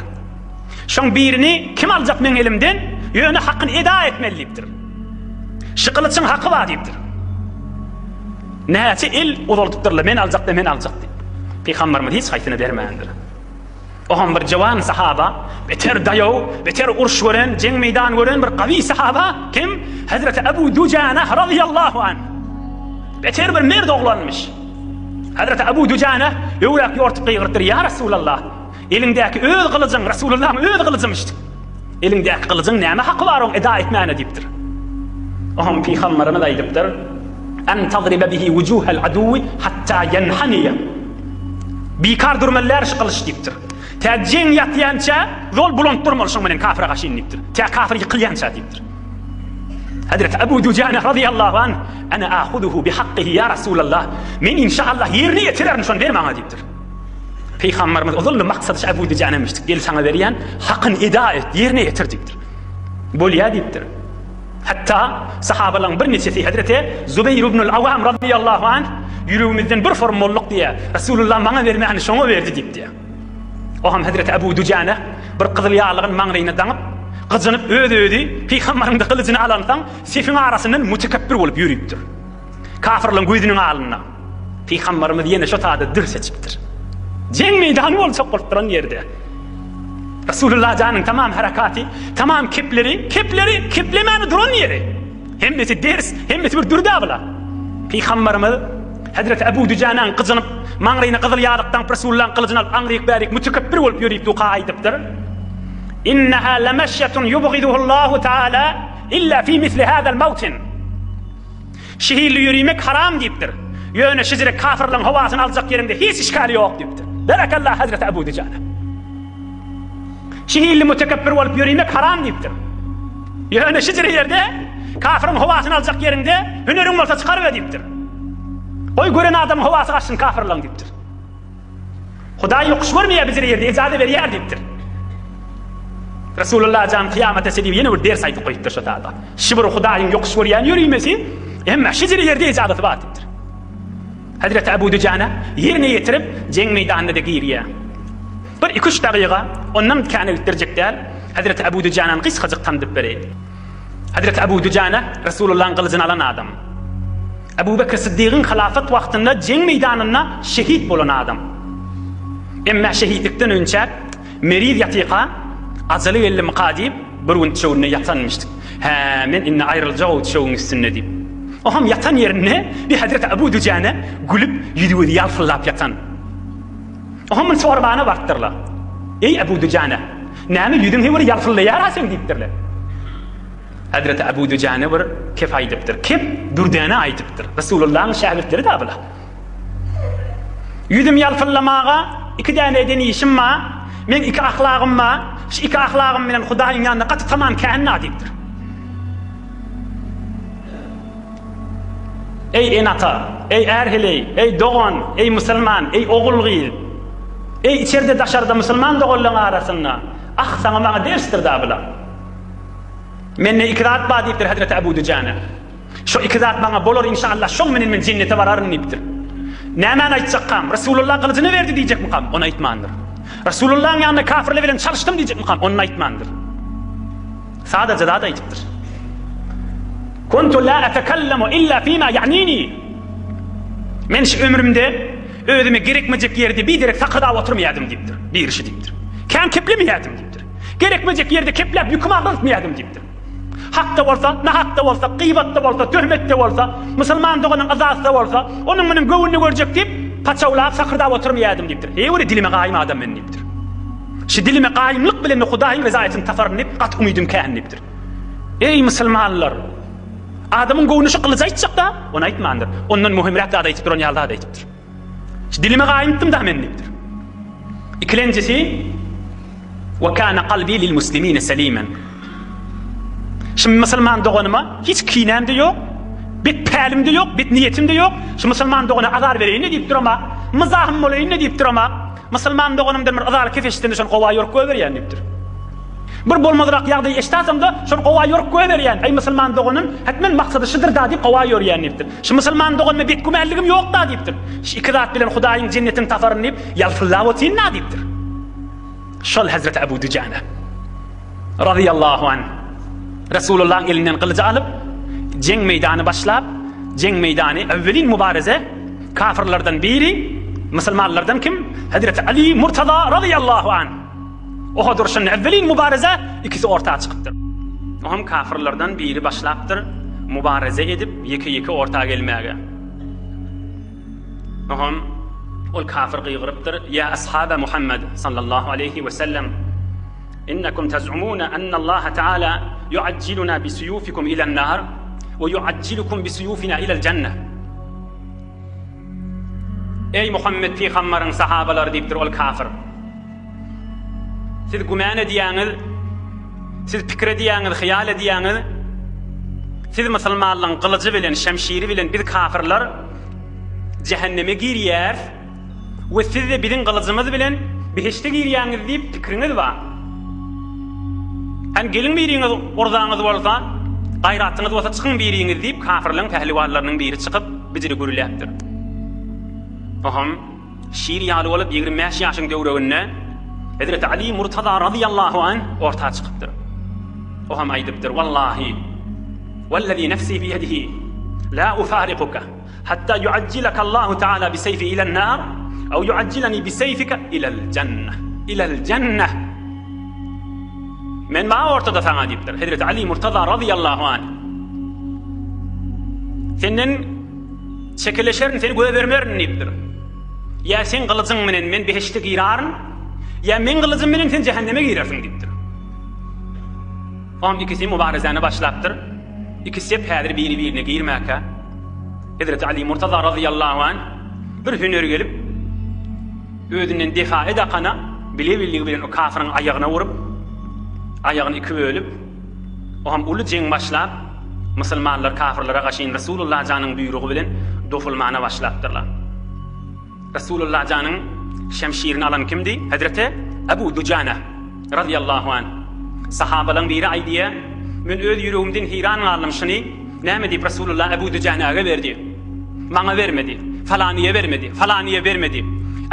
Şoň birini kim aljak meň elimden, ýöne hakyny eda etmeli diýipdir. Şu gylyçyň haky bar diýipdir. Näçe el uzaldypdyrlar, men aljak-da, men aljak diýip. Pygamberimiz hiç haýsyna bermändir. Oňam bir jawan sahaba, beter daýaw, beter uruş gören, jeň meýdan gören bir gawy sahaba kim? Hazreti Abu Dujana radiyallahu anh. Beter bir merd oglanmyş. Hazreti Abu Dujana öwräk ýortup gygyrypdyr, Ýa Resulallah! Eliňdäki öz gylyjyň, Resulullahyň öz gylyjymyş. Eliňdäki gylyjyň näme haky bar oň eda etmäne diýipdir. Oňam pygamberimiz aýdypdyr, En tadribe bihi wujuhal aduwi hatta ýenhaniýe. Bikar durmaly däl şu gylyç diýipdir. Tä jeň ýatýança zol bulanyp durmaly şoň bilen kafire gaşyn diýipdir. Tä kafir ýykylýança diýipdir. Hazreti Abu Dujana razyýallahu anh, Ana ahuduhu bihakkihi ýa Rasulallah. Men inşaallah ýerine ýetirerin şony ber maňa diýipdir. Pygamberimiz ozal maksady şu Abu Dujana müşdik gel saňa berýän hakyny eda et, ýerine ýetir diýipdir. Bolýa diýipdir. Hatda sahabalaryň bir neçesi Hazreti Zubeýr ibn al-Awam razyýallahu anh ýüregimizden bir form bolduk diýýär. Resulullah maňa bermäni şoňa berdi diýip diýýär. O hem Hazreti Abu Dujana bir gyzyl ýarlygyny maňlaýyna daňyp, gyjynyp öz-özi pygamberiň-de gylyjyny alansoň, sefiň arasyndan mütekebbir bolup ýörüpdir. Kafirlaryň gözüniň alynda. Pygamberimiz ýene şo sada dür seçipdir. Jeň meýdany boljak bolup duran ýerde. Resulullah janyň tamam harakaty, tamam kepleri, kepleri, keplemäni duran ýeri. Hemmesi ders, hemmesi bir dürda bula. Pygamberimiz Hazreti Abu Dujanaň gyjynyp, maňryna gyzyl ýalyk daňyp Resulullahyň gylyjyny alyp aňryk bärik mütekebbir bolup ýörüp duka aýdypdyr. Innaha lameşyatun yubghiduhullahu taala illa fi misli hadal mawtin. Şihilli ýörimek haram diýipdir. Ýöne şijire kafirleň howasyny aljak ýeriňde hiç işgali ýok diýipdir. Berekella Hazreti Abu Dujana. Şihilli mütekebbir bolup ýörimek haram diýipdir. Ýöne şijire ýerde kafiriň howasyny aljak ýeriňde hüneriň bolsa çykaryber diýipdir. Goý gören adamyň howasy gaçsyn kafirleň diýipdir. Hudaý ýokuş görmeýär bizire ýerde ejaza berýär diýipdir. Resulullah jan kyýamata çenli ýene bir ders aýdyp goýupdyr şo zada. Şu bir Hudaýyň ýokuş görýän ýörimesi, emma şijire ýerde ejazasy bar diýipdir. Hazreti Abu Dujana ýerine ýetirip jeň meýdanyna-da girýär. Bir iki-üç dagyga ondan käne gitdirjek däl. Hazreti Abu Dujanany gysgajyk tandyp bereýin. Hazreti Abu Dujana Resulullahyň gylyjyny alan adam. Ebu Bekr Syddygyň halafat wagtynda jeň meýdanynda şehit bolan adam. Emmä şehitlikden önçä meriz ýatyka ajaly geldimika diýip bir gün düşeginde ýatanmyşdyk. Hä, men indi aýryljagow düşegiň üstünde diýip. Oňam ýatan ýerinde bir Hezreti Ebu Düjäne gülüp ýüzi-gözi ýalpyldap ýatan. Oňam muny soramana barypdyrlar. Eý Ebu Düjäne, näme ýüzüň heý bir ýalpyldaýar-a seň diýipdirler. Hezreti Ebu Düjane bir kep aýdypdyr. Kep dürdäne aýdypdyr. Resulullahyň şägirtleri da bular. Ýüzüm ýalpyldamaga iki däne eden işim bar. Meň iki ahlagym bar. Şu iki ahlagym bilen Hudaýyň ýanynda gaty tamam känna diýipdir. Eý ene-ata, eý är-heleý, eý dogan, eý musulman, eý ogul-gyz, eý içerde-daşarda musulman doganlaryň arasynda, ah saňa maňa dersdir da bular. Mende iki zat bar diýipdir Hezreti Ebu Düjane. Şo iki zat maňa bolar inşallah, şoň menen men jennete bararyn diýipdir. Nämäni aýtjakkam? Resulullah gylyjyny berdi diýjekmikam? Ony aýtmandyr. Resulullahyň ýanynda kafirler bilen çalyşdym diýjekmikam? Ony aýtmandyr. Sadaja zat aýdypdyr. Kuntu la etekallamu illa fima ya'nini. Men şu ömrümde özüme gerekmejek ýerde biderek sakyrdap oturmaýardym diýipdir. Birisi diýipdir. Kän keplemeýärdim diýipdir. Gerekmejek ýerde kepläp ýükümi agyrtmaýardym diýipdir. Hakda bolsa, nahakda bolsa, gybatda bolsa, töhmetde bolsa, musulman doganyň yzasda bolsa, onuň munuň göwnüni görjek diýip, paçawlap, sakyrdap oturmaýardym diýipdir. Eý, bir dilime gaýym adam men diýipdir. Şu dilime gaýymlyk bilen Hudaýyň rezaýatyny taparyn diýip, gaty umydym kän diýipdir. Eý, musulmanlar! Adamyň göwni şu gylyjy aýtjak-da, ony aýtmandyr. Ondan möhümräk zat aýtyp duran ýaly zat aýtypdyr. Şu dilime gaýympdym-da men diýipdir. Ikilenjisi, Ve kana kalbi lil muslimine selimen. Şu musulman doganyma hiç kinäm-de ýok, bet pälim-de ýok, bet niýetim-de ýok. Şu musulman dogana azar bereýin-de diýip durama, myzahym bolaýyn-da diýip durama. Musulman doganymdan bir yzaly kef eşitsemde şony gowa ýorup goýberýän diýipdir. Bir bolmazrak ýagdaý eşitäsemde şony gowa ýorup goýberýän. Eý musulman doganym, hetmen maksady şudyr-da diýip gowa ýorýan diýipdir. Şu musulman doganyma betgümänligim ýok-da diýipdir. Şu iki zat bilen Hudaýyň jennetini taparyn diýip, ýalpyldap otyryn-da diýipdir. Şol Hezreti Ebu Düjana razyýallahu anh Resulullahyň elinden gylyjy alyp, jeň meýdany başlap, jeň meýdany ewwelin mübareze kafirlerden biri, musulmanlardan kim? Hezreti Ali Murtaza razyýallahu anh. Ohud urşunda ewwelin mübareze ikisi orta çykypdyr. Oňam kafirlerden biri başlapdyr mübareze edip ýeke-ýeke orta gelmäge. Oňam. Ol kafir gygyrypdyr, Ýa ashaba Muhammed sallallahu aleýhi we sellem, innekum tez'umuna ennallaha teala yu'ajjiluna bi suýufikum ilen nar we yu'ajjilukum bi suýufina ilel jenne. Eý Muhammed pygambaryň sahabalary diýipdir ol kafir. Siz gümän edýäňiz, siz pikir edýäňiz, hyýal edýäňiz, siz musulmanlaryň gylyjy bilen, şemşiri bilen biz kafirler jähenneme girýäris we siz-de biziň gylyjymyz bilen behişde girýäňiz diýip pikiriňiz bar. Hany geliň biriňiz urzaňyz bolsa, gaýratyňyz bolsa çykyň biriňiz diýip kafirleň pähliwanlarynyň biri çykyp bijiri gürläpdir. Ohm şir ýaly bolup 25 ýaşyň döwreginde Hezreti Ali Murtaza razyýallahu anh orta çykypdyr. Ohm aýdypdyr, Wallahi Wellezî nefsî biyedihi lâ ufârikuke hattâ yu'accileke Allahu teâlâ biseyfi ilen-nâr ew yu'accilenî biseyfike ilel-cenneh. Ilel-cenneh. Men bar ortada saňa diýipdir. Hezreti Ali Murtaza razyýallahu anh. Senden çekeleşerin, seni goýbermerin diýipdir. Ýa seň gylyjyň bilen men behişde giraryn, ýa meň gylyjym bilen sen jähenneme girersiň diýipdir. Oň ikisi mübarezäni başlapdyr. Iki sep häzir biri-birine girmäkä, Hezreti Ali Murtaza razyýallahu anh bir hüneri gelip, özünden defa edakana bile-billigi bilen o kafyryň aýagyna urup, aýagyny iki bölüp, o hem uly jeň başlap, musulmanlar kafyrlara gaşyn Resulullah janyň buýrugy bilen dofulmana başlapdyrlar. Resulullah janyň şemşirini alan kimdi? Hezreti Ebu Dujana razyýallahu anh. Sahabalaň biri aýdýar, Men öz ýüregimden heýran galdym şuny näme diýip Resulullah Ebu Dujanäge berdi. Maňa bermedi. Falanyýa bermedi. Falanyýa bermedi.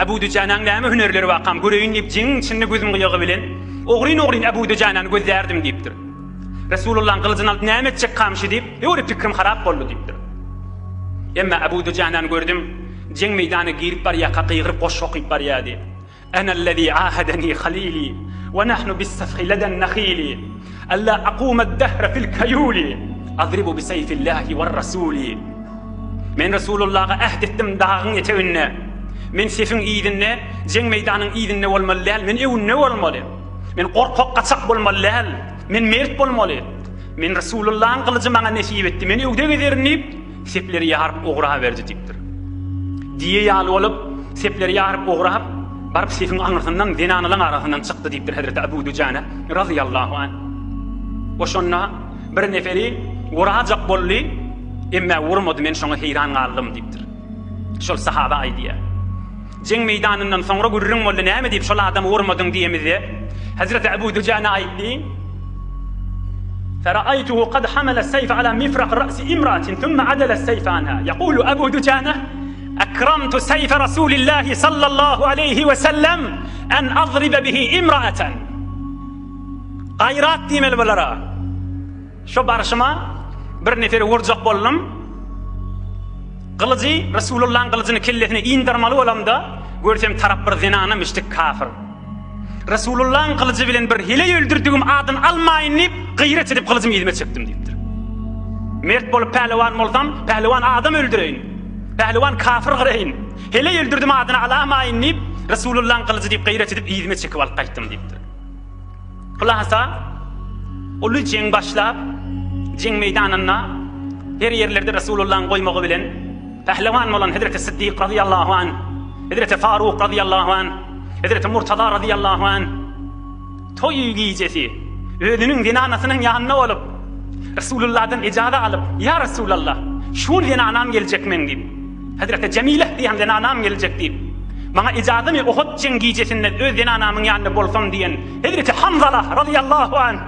Ebu Dujanäň näme hünerleri barkam göreýin diýip jeňiň içinde gözüm gyýagy bilen ogryn-ogryn Ebu Dujanäni gözlärdim diýipdir. Resulullahyň gylyjyny alyp näme etjek kamşy diýip, öwre pikrim harap boldy diýipdir. Emma Ebu Dujanäni gördüm. Jeň meýdana girip barýarka gygyryp goşgy okyp barýardy. Enellezî âhedeni halîlî we nahnu bis-safhi leden-nahîlî Alla aqumed-dehre fil-kayûlî Adribu bi-seýfillâhi wer-rasûlî Men Resulullaha äht etdim dagyň eteginde. Men sefiň yzynda, jeň meýdanyň yzynda bolmaly däl, men öňünde bolmaly. Men gorkak, gaçak bolmaly däl, men mert bolmaly. Men Resulullahyň gylyjy maňa nesip etdi, men öwde gezerin diýip, Sepleri ýaryp ugraberdi diýipdir. Diýe ýaly bolup, sepleri ýaryp ugrap, baryp sepiň aňyrsyndan zenanalaň arasyndan çykdy diýipdir hezreti Abu Dujana razyýallahu anh. O şonda bir neferi wurajak boldy, emmä wurmady, men şoňa heýran galdym diýipdir. Şol sahaba aýdýar. Jeň meýdanyndan soňra gürrüň boldy, näme diýip şol adamy urmadyň diýemizde, Hezreti Ebu Dujana aýtdy, Feraýtuhu kad hamala seýfe ala mifrak ra'si imraatin thumma adala seýfe anha. Ýekulu Ebu Dujana, Ekramtu seýfe Rasulillahi sallallahu aleýhi we sellem en adribe bihi imraaten. Gaýrat diýmeli bulara. Şo barşyma bir neferi urjak boldum. Gylyjy, Resulullahyň gylyjyny kellesine indermaly bolamda, görsem tarap bir zenana müşrik kafir. Resulullahyň gylyjy bilen bir heleý öldürdigim adyny almaýyn diýip, gyýrat edip gylyjymy yzyma çekdim diýipdir. Mert bolup pählewan bolsam, pählewan adam öldüreýin. Pählewan kafir gyraýyn. Heleý öldürdim adyny alamaýyn diýip, Resulullahyň gylyjy diýip gyýrat edip yzyma çekip alyp gaýtdym diýipdir. Hulasa, uly jeň başlap, jeň meýdanynda her ýerlerde Resulullahyň goýmagy bilen pählewan bolan Hezreti Siddik razyýallahu anh, Hezreti Faruk razyýallahu anh, Hezreti Murtaza razyýallahu anh toý gijesi özüniň zenanasynyň ýanynda bolup, Resulullahdan ejaza alyp, Ýa Resulallah, şu gün zenanam geljek meň diýip, Hezreti Jemileh diýen zenanam geljek diýip, maňa ejazamy Uhud jeň gijesinde öz zenanamyň ýanynda bolsam diýen Hezreti Hanzala razyýallahu anh,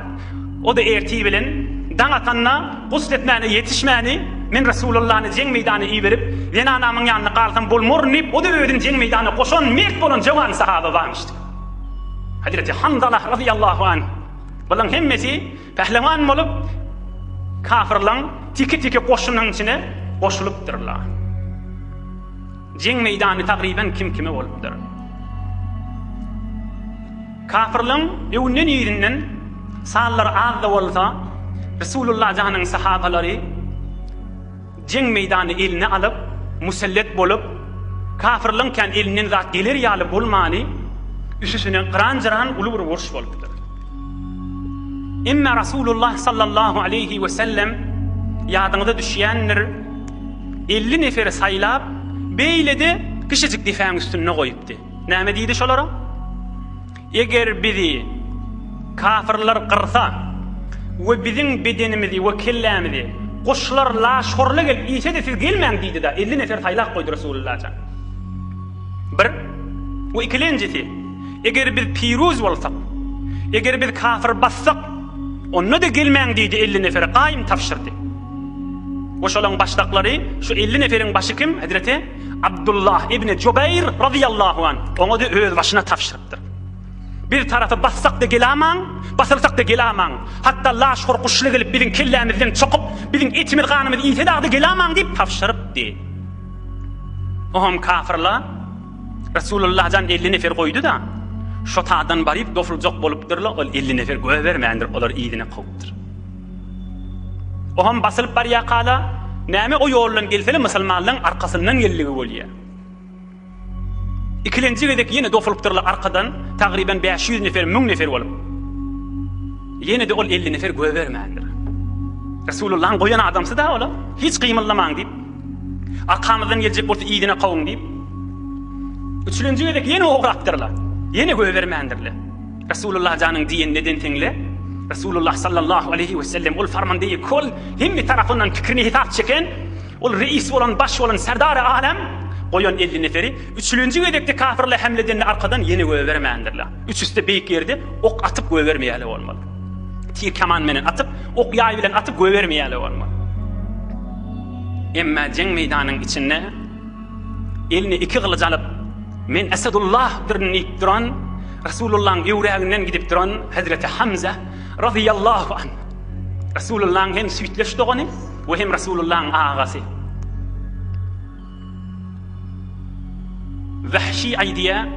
o-da ertir bilen daň atanda gusl etmäne ýetişmäni, men Resulullany jeň meýdana iberip, zenanamyň ýanynda galsam bolmaryn diýip, o-da özüni jeň meýdana goşan mert bolan jowan sahaba barmyşdy. Hezreti Hanzala razyýallahu anh, bularyň hemmesi Pählewan bolup, kafyrlaň tiki-tiki goşunyň içine goşulypdyrlar. Jeň meýdany tagryban kim-kime bolupdyr. Kafyrlaň öňünden-yzyndan sanlary az-da bolsa, Resulullah janyň sahabalary jeň meýdany eline alyp, musellet bolup, Kafyrlaň kän elinden zat geler ýaly bolmany, üsüsine gyran-jyran uly bir uruş bolupdyr. Emma Rasulullah sallallahu aleýhi we sellem ýadyňyza düşýändir, 50 neferi saýlap, beýlede kiçijik depäň üstünde goýupdy. Näme diýdi şolara? Eger bizi kafyrlar gyrsa we biziň bedenimizi we kellämizi guşlar laşhorla gelip iýse-de siz gelmäň diýdi-de, 50 nefer saýlap goýdy Resulullah jan. Bir we ikilenjisi, eger biz piruz bolsak, eger biz kafir bassak, onda-da gelmäň diýdi 50 nefere gaýym tabşyrdy. We şolaň başdaklary, şu 50 neferiň başy kim? Hezreti Abdullah ibn Jubeýr razyýallahu anh, oňa-da öz başyna tabşyrypdyr. Bir tarapy bassak-da gelamaň, basylsak-da gelamaň. Hatda laşhor guşly gelip biziň kellämizden çokup, biziň etimiz ganymyzy iýse dagy-da gelamaň diýip tabşyrypdy. Oňam kafyrlar Resulullah jan 50 nefer goýdy-da, şo tadan baryp dofuljak bolupdyrlar, ol 50 nefer goýbermändir, olary yzyna kowupdyr. Oňam basylyp barýakala, näme o ýoldan gelsele musulmanlaryň arkasyndan geldigi bolýar. Ikilenji gezek ýene dofulypdyrlar arkadan, tagryban 500 nefer, 1000 nefer bolup. Ýene-de ol 50 nefer goýbermändir. Resulullahyň goýan adamsy da ola, hiç gymyldamaň diýip, arkamyzdan geljek bolsa yzyna kowuň diýip. Üçülenji gezek ýene ograpdyrlar. Ýene goýbermändirler. Resulullah janyň diýenini edensiňle, Resulullah sallallahu aleýhi we sellem ol farmandeýi kol hemme tarapyndan pikirini hesap çeken, ol reis bolan, baş bolan serdary alem goýan 50 neferi üçülenji gezekde kafirler hemle edende arkadan ýene goýbermändirler. Üçüsi-de beýik ýerde ok atyp goýbermeýärler bolmaly. Tir kaman menen atyp, ok ýaý bilen atyp goýbermeýärler bolmaly. Emma jeň meýdanyň içinde Eline iki gylyç alyp, Men Esedullahdyryn diýip duran, Resulullahyň öwräginden gidip duran Hezreti Hamza razyýallahu anh. Resulullahyň hem süýtleş dogany we hem Resulullahyň agasy. Wahşi aýdýar,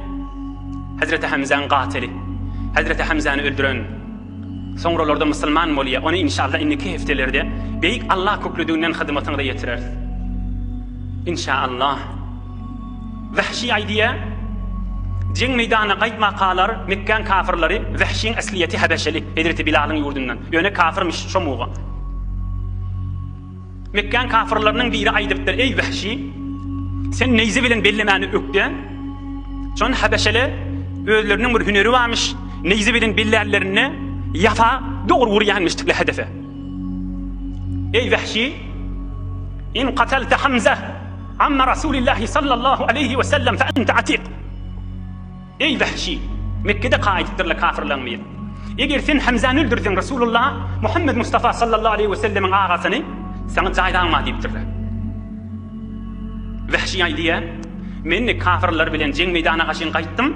Hezreti Hamzaň gatyly, Hezreti Hamzany öldüren. Soňralarda musulman bolýar. Ony inşallah indiki hepdelerde Beýik Allah köklüdiginden hyzmatyňyza ýetireris. Inşallah. Wahşi aýdýar, Jeň meýdanyna gaýtmakalar Mekgäň kafyrlary Wahşiň aslyýeti Habeşeli, Hezreti Bilalyň ýurdundan. Ýöne kafyrmyş şomuga. Mekgäň kafyrlarynyň biri aýdypdyr, Eý, Wehşi! Sen neýze bilen bellemäni ökde. Şon habeşele özleriniň bir hüneri barmyş, neýze bilen bellänlerinde ýafa dogry urýanmyşdykly hedefe. Eý, Wehşi! In katalte Hamza, amma Rasulillahi sallallahu aleýhi we sellem fe ente atik. Eý, Wehşi! Mekgede gaýdypdyrlar kafyrlaryň biri. Eger sen Hemzäni öldürseň, Resulullah, Muhammed Mustafa sallallahu aleýhi we sellemiň agasyny, saňa jaý dagma diýipdirler. Wehşi aýdýar, Men kafyrlar bilen jeň meýdana gaşyn gaýtdym,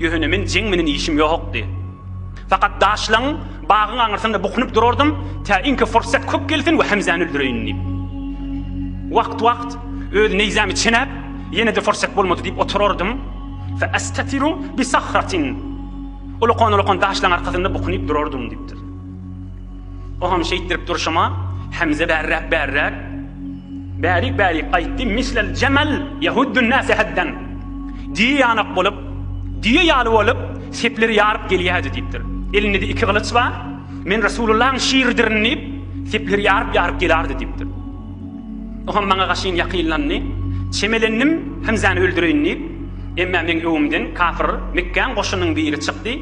ýöne men jeň menen işim ýokdy. Fakat daşlaň bagyň aňyrsynda bukunyp durardym, tä inki fursat köp gelsin we Hemzäni öldüreýin diýip. Wagt-wagt öz neýzämi çenäp, ýene-de fursat bolmady diýip oturardym. Fe estetiru bi sahratin. Ulakan-ulakan daşlaň arkasynda bukunyp durardym diýipdir. Oňam şeýtdirip durşuma Hemze bärräk-bärräk, bärik-bärik gaýtdy, mislel jemel ýehuddun nase hedden. Düýe ýanak bolup, düýe ýaly bolup, sepleri ýaryp gelýärdi diýipdir. Elinde-de iki gylyç bar. Men Resulullahyň şiridirin diýip, sepleri ýaryp-ýaryp gelardi diýipdir. Oňam maňa gaşyn ýakynlandy. Çemelendim, Hemzäni öldüreýin diýip. Emma meň öňümden kafir Mekgäň goşunynyň biri çykdy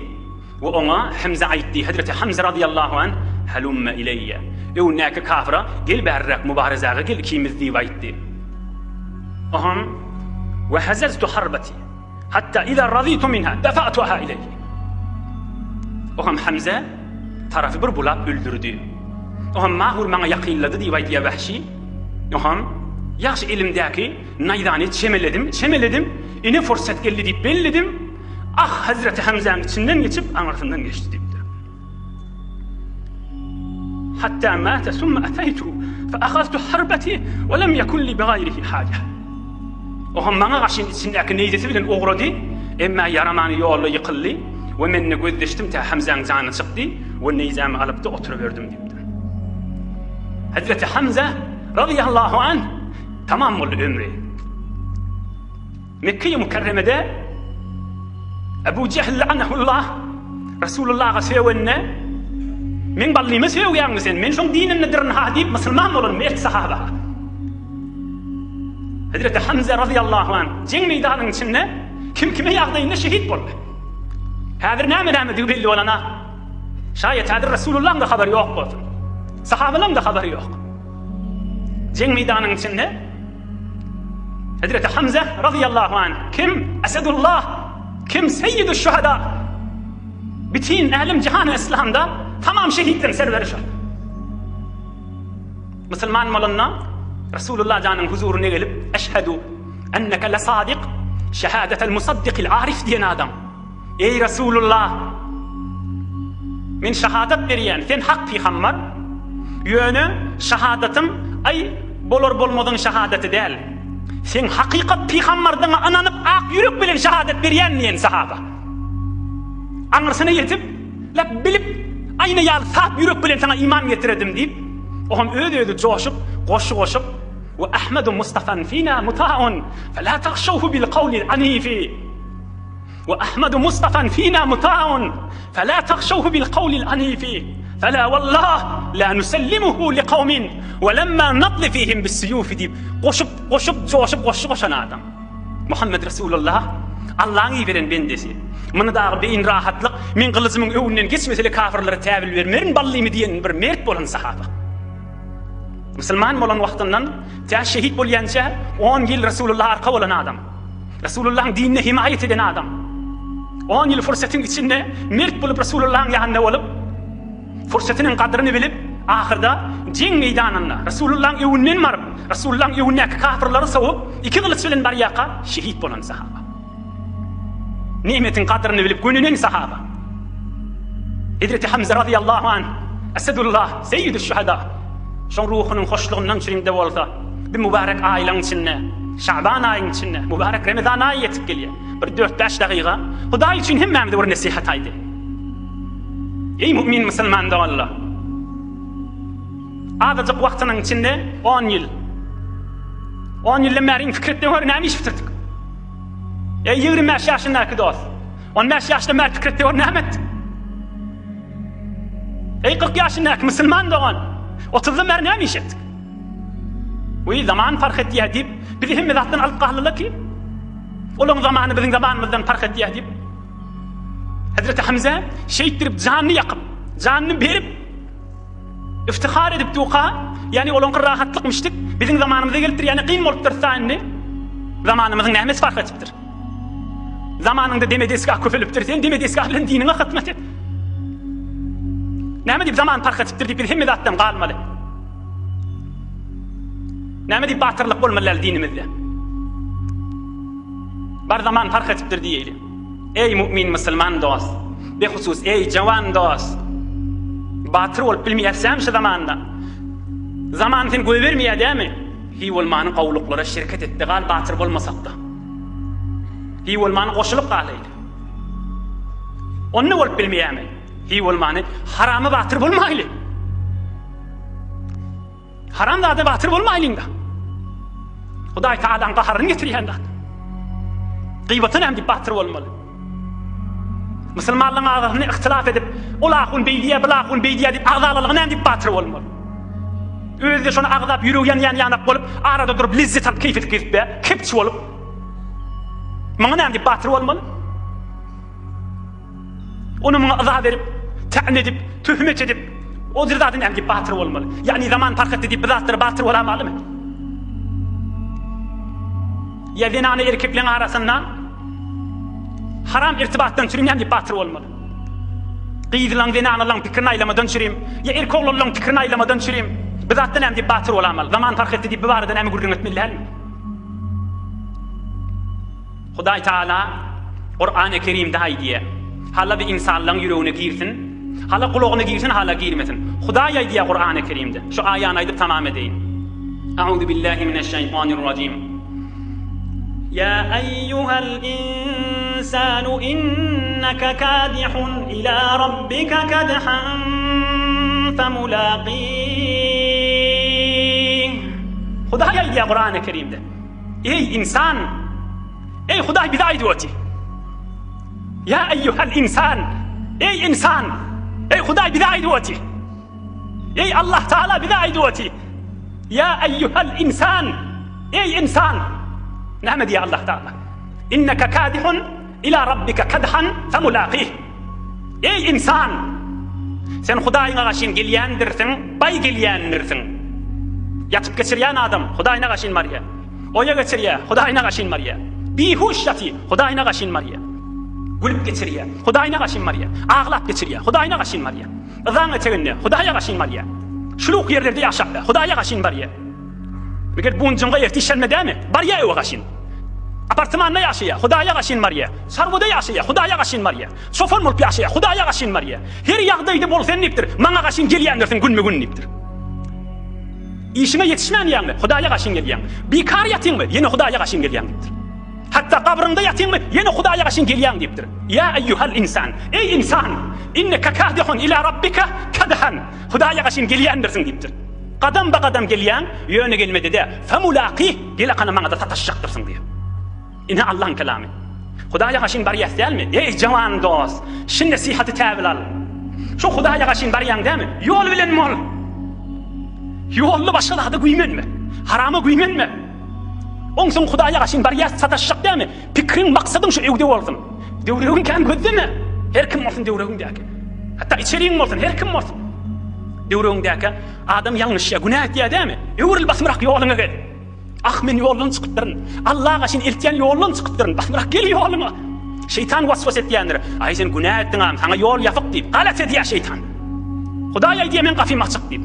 we oňa Hemze aýtdy, Hezreti Hamza razyýallahu anh, Halumme ileýýe. Öňündäki kafyra, Gel bärräk, mubarezäge gel ikimiz diýip aýtdy. Oňam, We hezeztu harbati. Hatta iza razitu minha dafa'tuha ileýhi. Oňam Hamza tarapy bir bulap öldürdi. Oňam Mahur maňa ýakynlady diýip aýdýar Wahşi. Oňam ýagşy elimdäki naýzany çemeledim, çemeledim, ine fursat geldi diýip belledim. Ah, Hazreti Hamzanyň içinden geçip, aňyrsyndan geçdi diýipdir. Hatta mata summa ataytu fa ahaztu harbati we lem yekun li bigaýrihi haja. Oňam maňa gaşyn içindäki neýzesi bilen ogrady, emma ýaramany ýolda ýykyldy we mende gözleşdim tä Hamzaň jany çykdy we neýzämi alypda oturyberdim diýipdir. Hazreti Hamza razyýallahu anh tamam boldy ömri. Mekge-i Mükerremede Ebu Jehl la'nehullah Resulullaha sögende Meň ballyma sögýäňmi sen? Men şoň dinindedirn ha diýip musulman bolan mert sahaba. Hezreti Hamza razyýallahu anh jeň meýdanyň içinde kim kime ýagdaýynda şehit boldy. Häzir näme nämedigi belli bolana. Şaýat häzir Resulullahyň da habary ýok bolsun. Sahabalaryň da habary ýok. Jeň meýdanyň içinde Hezreti Hamza razyýallahu anh kim? Esedullah kim? Seýýidü şüheda Bütin älem jihany yslamda tamam şehitleriň serweri şol. Musulman bolanda Resulullah janyň huzuryna gelip eşhedü enneke le sadyk şehadetel musaddikil arif diýen adam. Eý Resulullah! Men şahadat berýän, sen hak pygambar. Ýöne şahadatym aý bolar-bolmazyň şahadaty däl. Seň hakykat pygambardygyňa ynanyp ak ýürek bilen şahadat berýän diýen sahaba. Aňyrsyna ýetip, lap bilip, aýna ýaly sap ýürek bilen saňa iman getiredim diýip, o hem öz-özi joşup, goşgy goşup, Wa Ahmedu Mustafan fina mutaun, fela tahşawhu bil kawlil anifi. Wa Ahmedu Mustafan fina mutaun, fela tahşawhu bil kawlil anifi, fela wallah la nusellimuhu li kawmin, we lemma natli fihim bis suyufi diýip, goşup, goşup, joşup goşgy goşan adam. Muhammed Resulullah Allaň iberen bendesi. Muny dagy beýin rahatlyk, men gylyjymyň öňünden geçmesele kafirlere täwil bermerin ballymy diýen bir mert bolan sahaba. Musulman bolan wagtyndan tä şehit bolýança on ýyl Resulullah arka bolan adam. Resulullahyň dinine himaýat eden adam. On ýyl fursatyň içinde mert bolup Resulullahyň ýanynda bolup, fursatynyň gadryny bilip, ahyrda jeň meýdanynda Resulullahyň öňünden baryp, Resulullahyň öňündäki kafirleri sowup, iki gylyç bilen barýarka şehit bolan sahaba. Nimetiň gadryny bilip gönenen sahaba. Hezreti Hamza razyýallahu anh, Esedullah, Seýýidüş şüheda. Şoň ruhunyň hoşlugyndan çürimde bolsa, bir mübarek aýlaň içinde, Şaban aýyň içinde, mübarek Remezan aýy ýetip gelýär. Bir dört-bäş dagyga Hudaý üçin hemmämize bir nesihat aýdy. Eý mu'min musulman doganlar! Azajyk wagtynyň içinde on ýyl. On ýyldan bäri iň pikir etmän gör näme iş bitirdik? Eý 25 ýaşyndaky dost! On bäş ýaşdan bäri pikir etde gör näme etdik? Eý 40 ýaşyndaky musulman dogan! Otuzdan bäri näme iş etdik? Wiý, zaman parh etýär diýip, bizi hemme zatdan alyp galdylar ki, olaň zamany biziň zamanymyzdan parh etýär diýip. Hezreti Hamza şeýtdirip janyny ýakyp, janyny berip, iftihar edip duka, ýagny olaňky rahatlykmyşdyk, biziň zamanymyza gelipdir, ýagny kyn bolupdyr-da indi. Zamanymyzyň nämesi parh etipdir? Zamanyňda deme desgah köpelipdir, sen deme desgah bilen diniňe hyzmat et. Näme diýip zaman parh etipdir diýip biz hemme zatdan galmaly. Näme diýip batyrlyk bolmaly däl dinimizde. Bar zaman parh etipdir diýeýli. Eý mu'min musulman dost, behusus eý jawan dost. Batyr bolup bilmeýärsäm şu zamanda. Zaman seni goýbermeýär dämi? Hiý bolmany gowluklara şirket etde gal batyr bolmasakda. Hiý bolmany goşulyp galaýly. Onda bolup bilmeýärmi? Hiý bolmany harama batyr bolmaýly. Haram zada batyr bolmaýlyň-da. Hudaý Tagalaň gaharyny getirýän zat. Gybata näme diýip batyr bolmaly? Musulmanlaryň arasynda ihtilaf edip, ol ahun beý diýýär, bu ahun beý diýýär diýip agzalalyga näme diýip batyr bolmaly? Özi-de şony agzap ýüregi ýanýan ýanak bolup, arada durup lezzet alyp keýp edip gezip be, kepçi bolup. Muňa näme diýip batyr bolmaly? Ony muňa yza berip, tä'n edip, töhmet edip, o bir zady näme diýip batyr bolmaly? Ýagny zaman parh etdi diýip bir zatlara batyr bolamalymy? Ýa zenany erkekleň arasynda haram irtibatdan çürim näme diýip batyr bolmaly? Gyzlaň, zenanalaň pikirini aýlamadan çürim, ýa erkek oglanlaň pikirini aýlamadan çürim, bir zatda näme diýip batyr bolamaly? Zaman parh etdi diýip bu barada näme gürrüň etmeli dälmi? Hudaý Taala Kurany Kerimde aýdýar, Hala bir ynsanlaň ýüregine girsin, hala gulagyna girsin, hala girmesin. Hudaý aýdýar Kurany Kerimde. Şu aýany aýdyp tamam edeýin. Auzu billahi mineşşeýtanirrajim. Ýa eýýuhel insanu inneke kadihun ila rabbike kadhan femulaqih. Hudaý aýdýar Kurany Kerimde. Eý ynsan! Eý Hudaý bize aýdyp otyr. Ýa eýýuhel insan! Eý insan! Eý Hudaý bize aýdyp otyr. Eý Allah Taala bize aýdyp otyr. Ýa eýýuhel insan! Eý insan! Näme diýýär Allah Taala? Inneke kadihun ila rabbike kadhan femulaqih. Eý insan! Sen Hudaýyňa gaşyn gelýändirsiň, baý gelýändirsiň. Ýatyp geçirýän adam Hudaýyna gaşyn barýar. Oýa geçirýär, Hudaýyna gaşyn barýar. Bihuş ýatyr, Hudaýyna gaşyn barýar. Gülüp geçirýär, Hudaýyna gaşyn barýar. Aglap geçirýär, Hudaýyna gaşyn barýar. Yzaň eteginde, Hudaýa gaşyn barýar. Şuluk ýerlerde ýaşap, Hudaýa gaşyn barýar. Meger bunjyňga ertir şenbe dämi? Barýar öwe gaşyn. Apartmanda ýaşaýar, Hudaýa gaşyn barýar. Çarwada ýaşaýar, Hudaýa gaşyn barýar. Çopan bolup ýaşaýar, Hudaýa gaşyn barýar. Her ýagdaýda bol sen diýipdir, maňa gaşyn gelýändirsiň günbe-gün diýipdir. Işiňe ýetişmän ýaňmy, Hudaýa gaşyn gelýäň. Bikar ýatyňmy, ýene Hudaýa gaşyn gelýäň diýipdir. Hatda gabryňda ýatyňmy, ýene Hudaýa gaşyn gelýäň diýipdir. Ýa eýýuhal insan, eý insan, inneke kadihun ila rabbika kadhan, Hudaýa gaşyn gelýändirsiň diýipdir. Gadam-ba-gadam gelýäň, ýöne gelmede-de, femulaqih, gel akana maňa-da sataşjakdyrsyň diýip. Ine Allaň kelamy. Hudaýa gaşyn barýas dälmi? Eý jawan dost, şi nesihaty täwil al. Şu Hudaýa gaşyn barýaň dälmi? Ýol bilen bol. Ýolda başga zada güýmenme. Harama güýmenme. Onsoň Hudaýa gaşyn barýas sataşjak dälmi? Pikriň, maksadyň şu öwde bolsun. Döwregiň kän gözleme. Her kim bolsun döwregiňdäki. Hatda içeriň bolsun, her kim bolsun. Döwregiňdäki adam ýalňyşýar, günä etýär dälmi? Öwrül basymrak ýoluňa gel. Ah, men ýoldan çykypdyryn. Alla gaşyn eltýän ýoldan çykypdyryn. Basymrak gel ýoluňa. Şeýtan waswas etýändir. Aý, sen günä etdiň-am, saňa ýol ýapyk diýip. Galat edýär şeýtan. Hudaý aýdýar, meň gapym açyk diýip.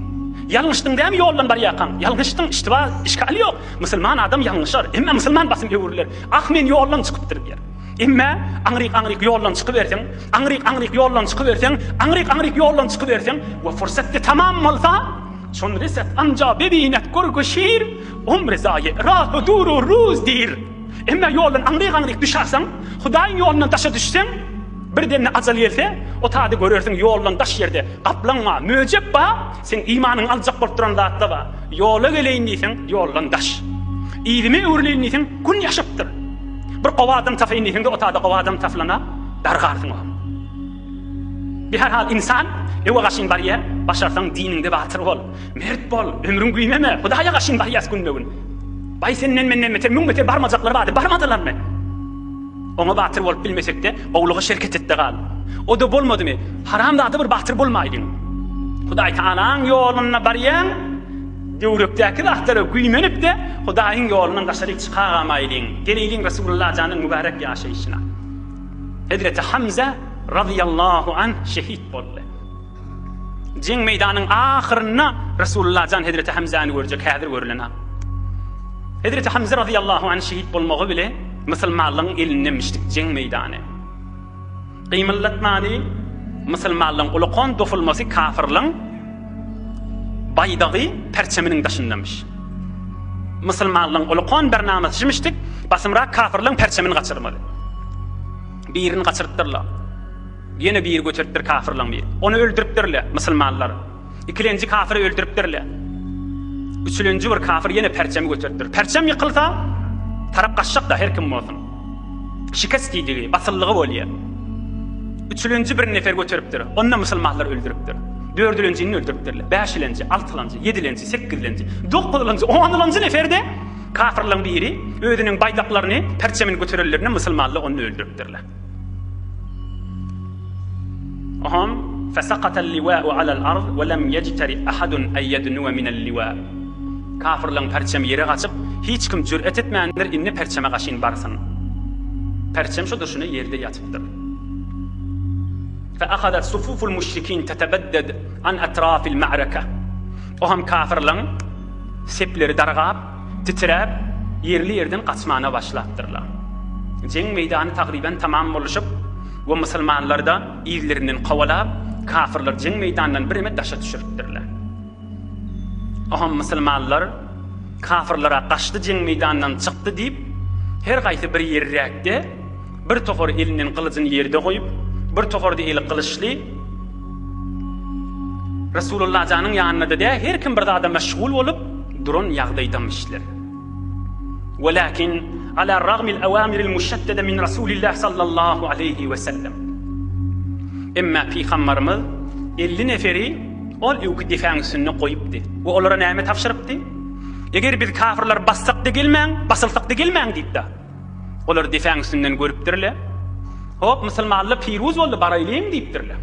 Ýalňyşdyň dämi ýoldan barýarkaň? Ýalňyşdyň, iştiba, işgal ýok. Musulman adam ýalňyşar. Emme musulman basym öwrüler. Ah, men ýoldan çykypdyryn diýer. Emme aňryk-aňryk ýoldan çykyberseň, aňryk-aňryk ýoldan çykyberseň, aňryk-aňryk ýoldan çykyberseň we fursat-da tamam bolsa, Çon reset anja bebinet gurgy şir, Omri zaýe rahy duru ruz dir. Emma ýoldan aňryk-aňryk düşärseň, Hudaýyň ýolundan daşa düşseň, bir demde ajal gelse, o taýda görersiň ýoldan daş ýerde gaplaň bar, möjek bar, seň imanyňy aljak bolup duran zatlar bar. Ýola geleýin diýseň, ýoldan daş. Yzyma öwrüleýin diýseň, gün ýaşypdyr. Bir gowy adam tapaýyn diýseň-de, o taýda gowy adam tapylana dargarsyň oňa. Biherhal ynsan öwe gaşyn barýa, başarsaň diniňde batyr bol, mert bol, ömrüň güýmeme, Hudaýa gaşyn barýas günbe-gün. Baý senden menden beter müň beter barmajaklar bardy, barmadylarmy? Oňa batyr bolup bilmesekde, gowulyga şerket etde gal. O-da bolmadymy, haram zada bir batyr bolmaýlyň. Hudaý Tagalaň ýolunda barýaň, döwrekdäki zatlara güýmenip-de, Hudaýyň ýolundan daşaryk çykagamaýlyň. Geleýliň Resulullah janyň mübärek ýaşaýşyna. Hezreti Hamza razyýallahu anh şehit boldy. Jeň meýdanyň ahyrynda Resulullah jan Hezreti Hamzany görjek, häzir görülen-a. Hezreti Hamza razyýallahu anh şehit bolmagy bile musulmanlaryň elinde mişdik jeň meýdany. Gymyldatmany musulmanlaryň ulakan dofulmasy kafirlaryň baýdagy perçeminiň daşyndamyş. Musulmanlaryň ulakan bernamasy şimişdik, basymrak kafirlaryň perçemini gaçyrmaly. Birini gaçyrypdyrlar. Ýene biri göteripdir kafirlaryň biri. Ony öldüripdirler musulmanlar. Ikilenji kafiri öldüripdirler. Üçülenji bir kafir ýene perçemi göteripdir. Perçem ýykylsa, tarap gaçjak-da her kim bolsun. Şikes diýdigi, basyllygy bolýar. Üçülenji bir nefer göteripdir. Onda musulmanlar öldüripdir. Dördülenjini öldüripdirler. Bäşilenji, altylanjy, ýedilenji, sekizlenji, dokuzlanjy, onulanjy neferde kafirlaryň biri özüniň baýdaklaryny, perçemini göterenlerinde musulmanlar ony öldüripdirler. Oham fesakatal liwa'u alal ard we lem yejteri ahadun en yednuwe minel liwa. Kafirlaryň perçemi ýere gaçyp, hiç kim jür'et etmändir indi perçeme gaşyn barsyn. Perçem şo durşuna ýerde ýatypdyr. Fe ahazat sufuful müşrikin tetebedded an atrafil ma'raka. Oham kafirlaryň sepleri dargap, titräp, ýerli-ýerden gaçmana başlapdyrlar. Jeň meýdany tagryban tamam boluşyp we musulmanlar-da yzlerinden kowalap, kafirler jeň meýdanyndan bireme daşa düşüripdirler. Oham musulmanlar kafirlere gaçdy jeň meýdanyndan çykdy diýip, her gaýsy bir ýerräkde bir topary elinden gylyjyny ýerde goýup, bir topary-da eli gylyçly Resulullah janyň ýanynda-da dä her kim bir zada meşgul bolup duran ýagdaýdamyşlar. Welakin. Ala ragmil awamiril muşaddede min Rasulillah sallallahu aleýhi we sellem. Emma Pygambarymyz 50 neferi ol öwki depäň üstünde goýupdy we olara näme tabşyrypdy? Eger biz kafirleri bassak-da gelmäň, basylsak-da gelmäň diýipdi. Olar depäň üstünden görüpdirler. Hop, musulmanlar piruz boldy, baraýlyň diýipdirler.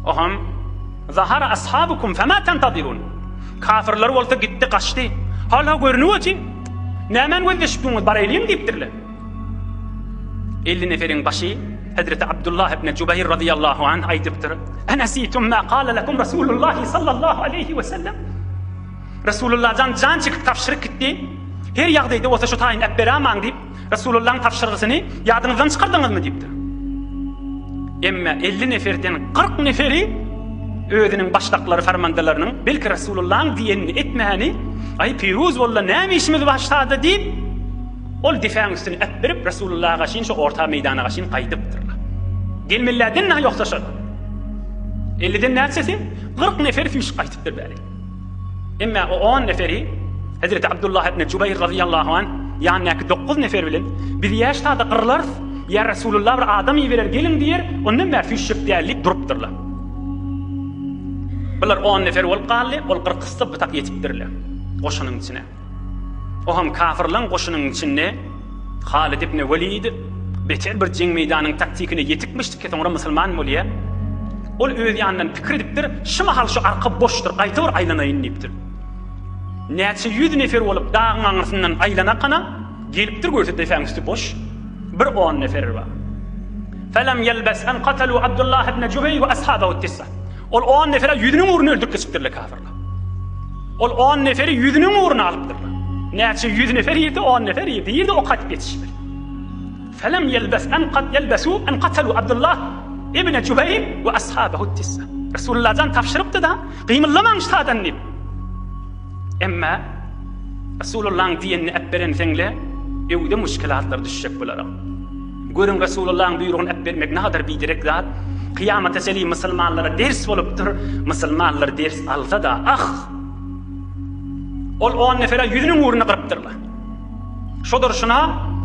Oham, Zahara ashabukum fema tentazirun. Kafirler bolsa gitdi, gaçdy. Hala görünip oty. Nämäni gözleşip durňyz, baraýlyň diýipdirler. 50 neferiň başy Hezreti Abdullah ibn Jubaýr razyýallahu anh aýdypdyr. Enesitum ma kala lekum Rasulullah sallallahu aleýhi we sellem. Rasulullah jan jan çekip tabşyryk gitdi. Her ýagdaýda bolsa şu taýyny äpberamaň diýip, Resulullahyň tabşyrgysyny ýadyňyzdan çykardyňyzmy diýipdir. Emme 50 neferden 40 neferi özüniň başdaklary farmandalarynyň belki Resulullahyň diýenini etmäni, aý piruz bolla näme işimiz bar şada diýip, ol depäň üstüne äpberip Resulullaha gaşyn şu orta meýdana gaşyn gaýdypdyrlar. Gelmelilerden näme ýoksa şol. 50-den näçesi? 40 nefer süýşüp gaýdypdyr bäri. Emma o on neferi Hezreti Abdullah ibn Jubaýr razyýallahu anh ýanyndaky dokuz nefer bilen biz ýa ştada gyrylarys, ýa Resulullah bir adam iberer geliň diýer, ondan bäri süýşjek däl diýip durupdyrlar. Bular on nefer bolup galdy, ol gyrkysda bu tak ýetipdirler goşunyň içine. O hem kafirleň goşunyň içinde Halid ibn Welid beter bir jeň meýdanyň taktikine ýetikmişdi ki soňra musulman bolýar. Ol öz ýanyndan pikir edipdir, şu mahal şu arka boşdur, gaýta bir aýlanaýyn diýipdir. Näçe ýüz nefer bolup dagyň aňyrsyndan aýlanakana, gelipdir görse depäň üsti boş, bir on nefer bar. Felem ýelbes en katalu Abdullah ibn Jubeýr we ashabahu tisa. Ol on nefere ýüzüniň ugruna öldürip geçipdirler kafirler. Ol on neferi ýüzüniň ugruna alypdyrlar. Näçe ýüz nefer ýerde on nefer ýerde ýerde ok atyp ýetişipdir. Felem ýelbes en kat ýelbesu en katalu Abdullah ibn Jubeýr we ashabahu tisa. Resulullah jan tabşyrypdy-da, gymyldamaň ştadan diýip. Emma Resulullahyň diýenini äpberenseň-le, öwde muşkilatlar düşjek bulara. Görüň Resulullahyň buýrugyny äpbermek nagadar biderek zat. Kyýamata çenli musulmanlara ders bolupdyr. Musulmanlar ders alsa-da, ah! Ol on nefere ýüzüniň ugruna gyrypdyrlar. Şo durşuna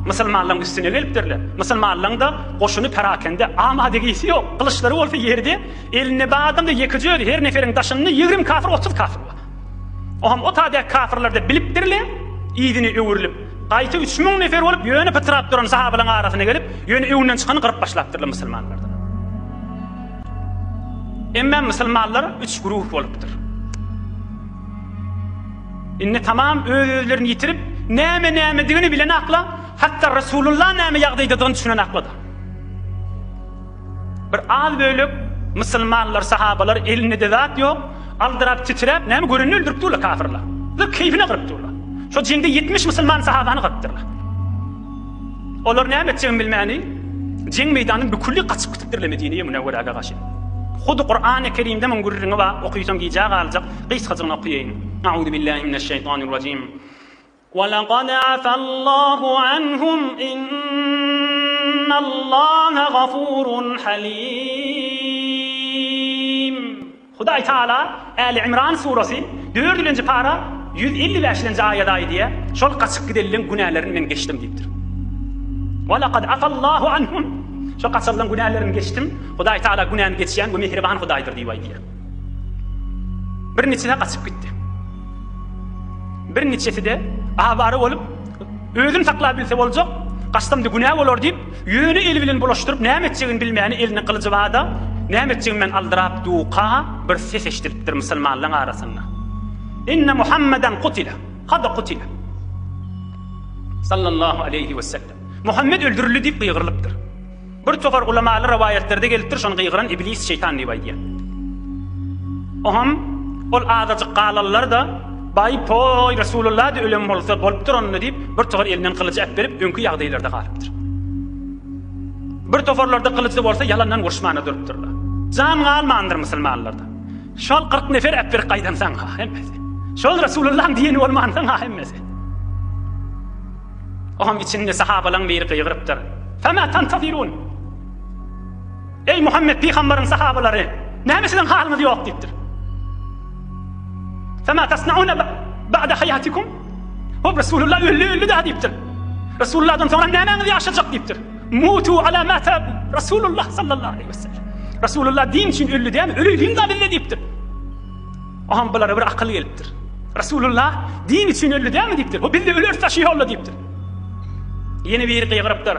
musulmanlaryň üstüne gelipdirler. Musulmanlaryň-da goşuny perakende, amadegisi ýok. Gylyçlary bolsa ýerde, elinde bar adam-da ýekeje özi, her neferiň daşynda 20 kafir, 30 kafir bar. Oňam o taýdaky kafirler-de bilipdirler, yzyna öwrülip, gaýta 3000 nefer bolup, ýöne pytrap duran sahabalaryň arasyna gelip, ýöne öňünden çykany gyryp başlapdyrlar musulmanlardan. Emma musulmanlar üç güruh bolupdyr. Indi tamam öz-özlerini ýitirip, näme-nämedigini bilenakla, hatda Resulullah näme ýagdaýdadygyny düşünenakla-da. Bir az bölek musulmanlar, sahabalar elinde-de zat ýok, aldyrap, titräp, näme görenini öldürip durlar kafirler. Bular keýfine gyryp durlar. Şo jeňde 70 musulman sahabany gyrypdyrlar. Olar näme etjegini bilmäni, jeň meýdanyndan bükülli gaçyp gitipdirler Medine-i Münewweräge garşy. Hudy Kurany Kerimde muň gürrüňi bar, okysam gijä galjak, gysgajygyny okaýaýyn. Auzu billahi mineşşeýtanirrajim. Wa laqad afallahu anhum innallaha gafurun halim. Hudaý Taala Äli Imran surasy dördülenji para 155-lenji aýada aýdýar, Şol gaçyp gidenleň günälerini men geçdim diýipdir. Wa laqad afallahu anhum. Şol gaçanlaň günälerini geçdim. Hudaý Taala günäni geçýän we mähriban Hudaýdyr diýip aýdýar. Bir niçesi gaçyp gitdi. Bir niçesi-de awara bolup, özüni saklap bilse boljak, gaçsam-da günä bolar diýip, ýöne eli bilen bulaşdyryp, näme etjegini bilmäni elinde gylyjy bar-da, näme etjegini men aldyrap duka bir ses eşidilipdir musulmanlaryň arasynda. Inne Muhammeden kutile, kad kutile. Sallallahu aleýhi we sellem. Muhammed öldürildi diýip gygyrylypdyr. Bir topar ulamaly rowaýatlarda gelipdir, şony gygyran iblis şeýtan diýip aýdýar. Oňam ol azajyk galanlar-da, Baý poý, Resulullah-da ölen bolsa bolupdyr onda diýip, bir topar elinden gylyjy äpberip, öňki ýagdaýlarda galypdyr. Bir toparlarda gylyjy bolsa ýalandan uruşmana durupdyrlar. Jan galmandyr musulmanlarda. Şol 40 nefer äpberip gaýdansaň-ha hemmesi. Şol Resulullahyň diýeni bolmansoň-ha hemmesi. Oňam içinde sahabalaň biri gygyrypdyr. Fema tantazirun? Eý Muhammet pygambaryň sahabalary, näme siziň halyňyz ýok diýipdir. Fema tasnauna ba'da hayatikum? Hop Resulullah öldi öldi da diýipdir. Resulullahdan soňra nämäňiz ýaşajak diýipdir. Mutu ala mata Resulullah sallallahu aleyhi ve sellem. Resulullah din üçin öldi dämi? Öleýliň da bizde diýipdir. Aham bulara bir akyl gelipdir. Resulullah din üçin öldi dämi diýipdir. Hop bizde öleris da şu ýolda diýipdir. Ýene biri gygyrypdyr.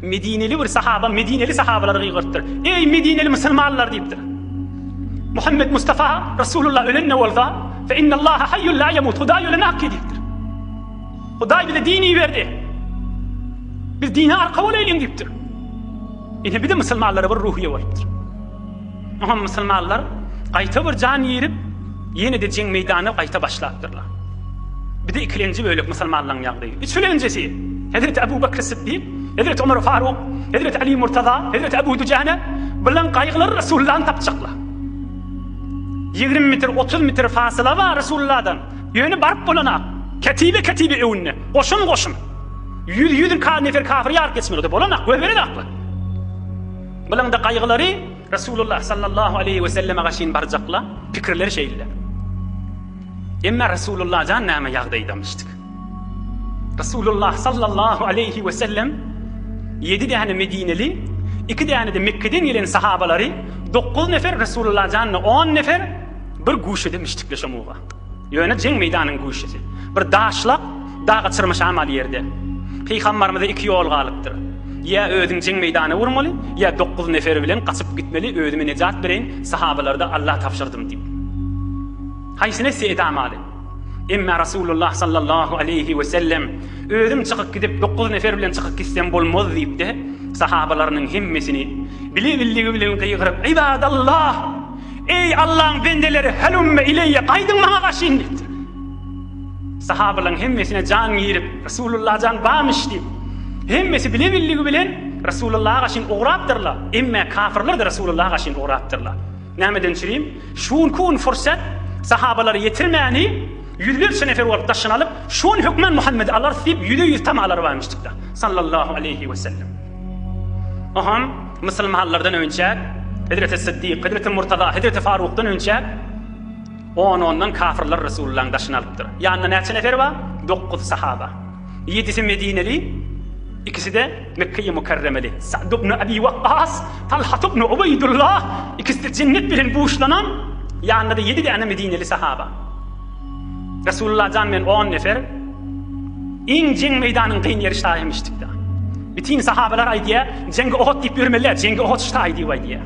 Medineli bir sahaba Medineli sahabalary gygyrypdyr. Eý Medineli musulmanlar diýipdir. Muhammed Mustafa Resulullah ölen ne bolsa, fe innallaha hayyun la yamut. Hudaý ölen hakki diýipdir. Hudaý bize din iberdi. Biz dine arka bolaýlyň diýipdir. Ine bir de musulmanlara bir ruhiýe bolupdyr. Oňa musulmanlar gaýta bir jan girip, ýene-de jeň meýdanyna gaýta başlapdyrlar. Bir-de ikilenji bölek musulmanlaryň ýagdaýy. Üçülenjisi, Hezreti Ebu Bekr Siddik, Hezreti Omar Faruk, Hezreti Ali Murtaza, Hezreti Ebu Dujana bilen gaýgylary Resulullahny tapjaklar. 20 metr, 30 metr fasyla bar Resulullahdan. Ýöne baryp bolanak. Ketibe-ketibe öwünde, goşun-goşun. Ýüz-ýüz nefer kafir ýaryp geçmeli. Bolanak, göz berenaklar. Bulaň-da gaýgylary Resulullah sallallahu aleýhi we selleme gaşyn barjakla, pikirleri şeýle. Emma Resulullah jan näme ýagdaýdamyşdyk? Resulullah sallallahu aleýhi we sellem ýedi däne Medineli, iki däne-de Mekgeden gelen sahabalary, dokuz nefer Resulullah janyna on nefer bir guşede mişdikle şomuga. Ýöne jeň meýdanyň güýçlüsi. Bir daşlak daga çyrmaşamaly ýerde. Pygambarymyza iki ýol galypdyr. Ýa özüň jeň meýdana urmaly, ýa dokuz neferi bilen gaçyp gitmeli, özüme nejat bereýin, sahabalary-da Alla tabşyrdym diýip. Haýsyny etse edamaly. Emma Rasulullah sallallahu aleýhi we sellem özüm çykyp gidip dokuz nefer bilen çykyp gitsem bolmaz diýip-de, sahabalarynyň hemmesini bile-billigi bilen gygyryp, Ibadallah! Eý, Allaň bendeleri, helümme ileýe, gaýdyň maňa gaşyn diýipdir. Sahabalaryň hemmesine jan girip, Resulullah jan barmyş diýip, hemmesi bile-billigi bilen Resulullaha gaşyn ugrapdyrlar. Emme kafirler-de Resulullaha gaşyn ugrapdyrlar. Nämeden çürim? Şu gün fursat sahabalary ýetirmäni ýüzlerçe nefer bolup daşyna alyp, şu gün hökman Muhammedi alarys diýip, ýüze-ýüz tamalary barmyşdykda. Sallallahu aleýhi we sellem. Oham musulmanlardan önçäk, Hezreti Siddik, Hezreti Murtaza, Hezreti Farukdan önçäk on-ondan kafirler Resulullahyň daşyny alypdyr. Ýanynda näçe nefer bar? Dokuz sahaba. Ýedisi Medineli, ikisi-de Mekge-i Mükerremeli. Sa'd ibn Abi Wakkas, Talhat ibn Ubeýdullah, ikisi-de jennet bilen buşlanan, ýanynda-da ýedi däne Medineli sahaba. Resulullah jan men on nefer iň jeň meýdanyň kyn ýeri ştaýmyşdykda. Bütin sahabalar aýdýar, jeňgi Ohod diýip ýörmeliler, jeňgi Ohod ştaý diýip aýdýar.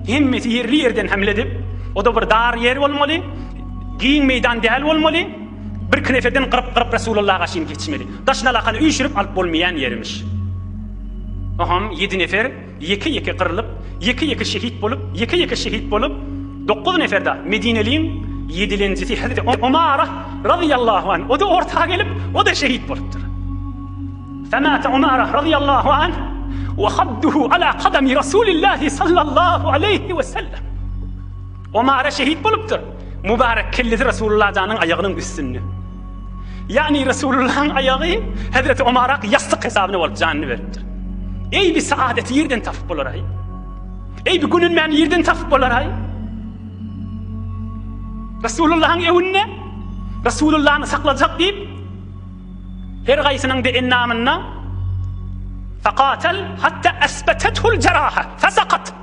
Hemmesi ýerli ýerden hemle edip, o-da bir dar ýer bolmaly, giň meýdan däl bolmaly, bir neferden gyryp-gyryp Resulullah gaşyn geçmeli. Daşyna alakany üýşürip alyp bolmaýan ýerimiş. Oham ýedi nefer Ýeke-ýeke gyrlyp, ýeke-ýeke şehit bolup, ýeke-ýeke şehit bolup, dokuz nefer-de Medineliň ýedilenjisi hezreti Omara razyýallahu anh, o-da orta gelip, o-da şehit bolupdyr. Femate Omara razyýallahu anh we hadduhu ala kadami Rasulillahi sallallahu aleýhi we sellem. Omara şehit bolupdyr. Mübarek kellesi Resulullah janyň aýagynyň üstünde. Ýagny Resulullahyň aýagy Hezreti Omarak ýassyk hesabyna bolup janyny beripdir. Eý bi saadeti ýerden tapyp bolar-aý. Eý bi gönenmäni ýerden tapyp bolar-aý. Resulullahyň öwünde Resulullahny saklajak diýip her gaýsynyň de endamynda Faqatal hatta asbatethul jaraha fasakat.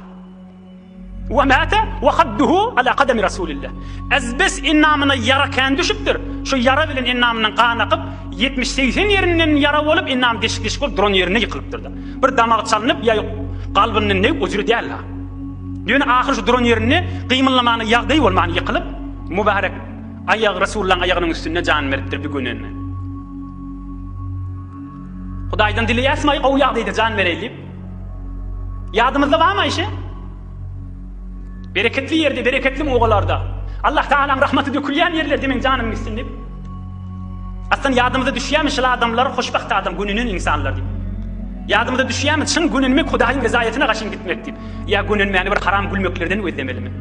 We mate we hadduhu ala kadami Rasulillah. Ezbes endamyna ýara kän düşüpdir. Şu ýara bilen endamyndan gan akyp, 70-80 ýerinden ýara bolup, endamy deşik-deşik bolup duran ýerinde ýykylypdyr-da. Bir damagy çalynyp ýa galbyndan degip o jüri däl-ha. Ýöne ahyr şu duran ýerinde gymyldamana ýagdaýy bolman ýykylyp, mübarek aýagy Resulullahyň aýagynyň üstünde jan beripdir bir gönenine. Hudaýdan dileýäsmi-aý gowy ýagdaýda jan bereý diýip? Ýadymyzda barmy Aýşe? Bereketli ýerde, bereketli mugalarda. Allah Tagalaň rahmaty dökülýän ýerlerde meň janym gitsin diýip. Aslan ýadymyza düşýärmi şul adamlar hoşbagt adam, gönünen insanlar diýip. Ýadymyza düşýärmi çyn gönenmek Hudaýyň rezaýatyna gaşyn gitmek diýip. Ýa gönenmäni bir haram gülmeklerden gözlemelimi?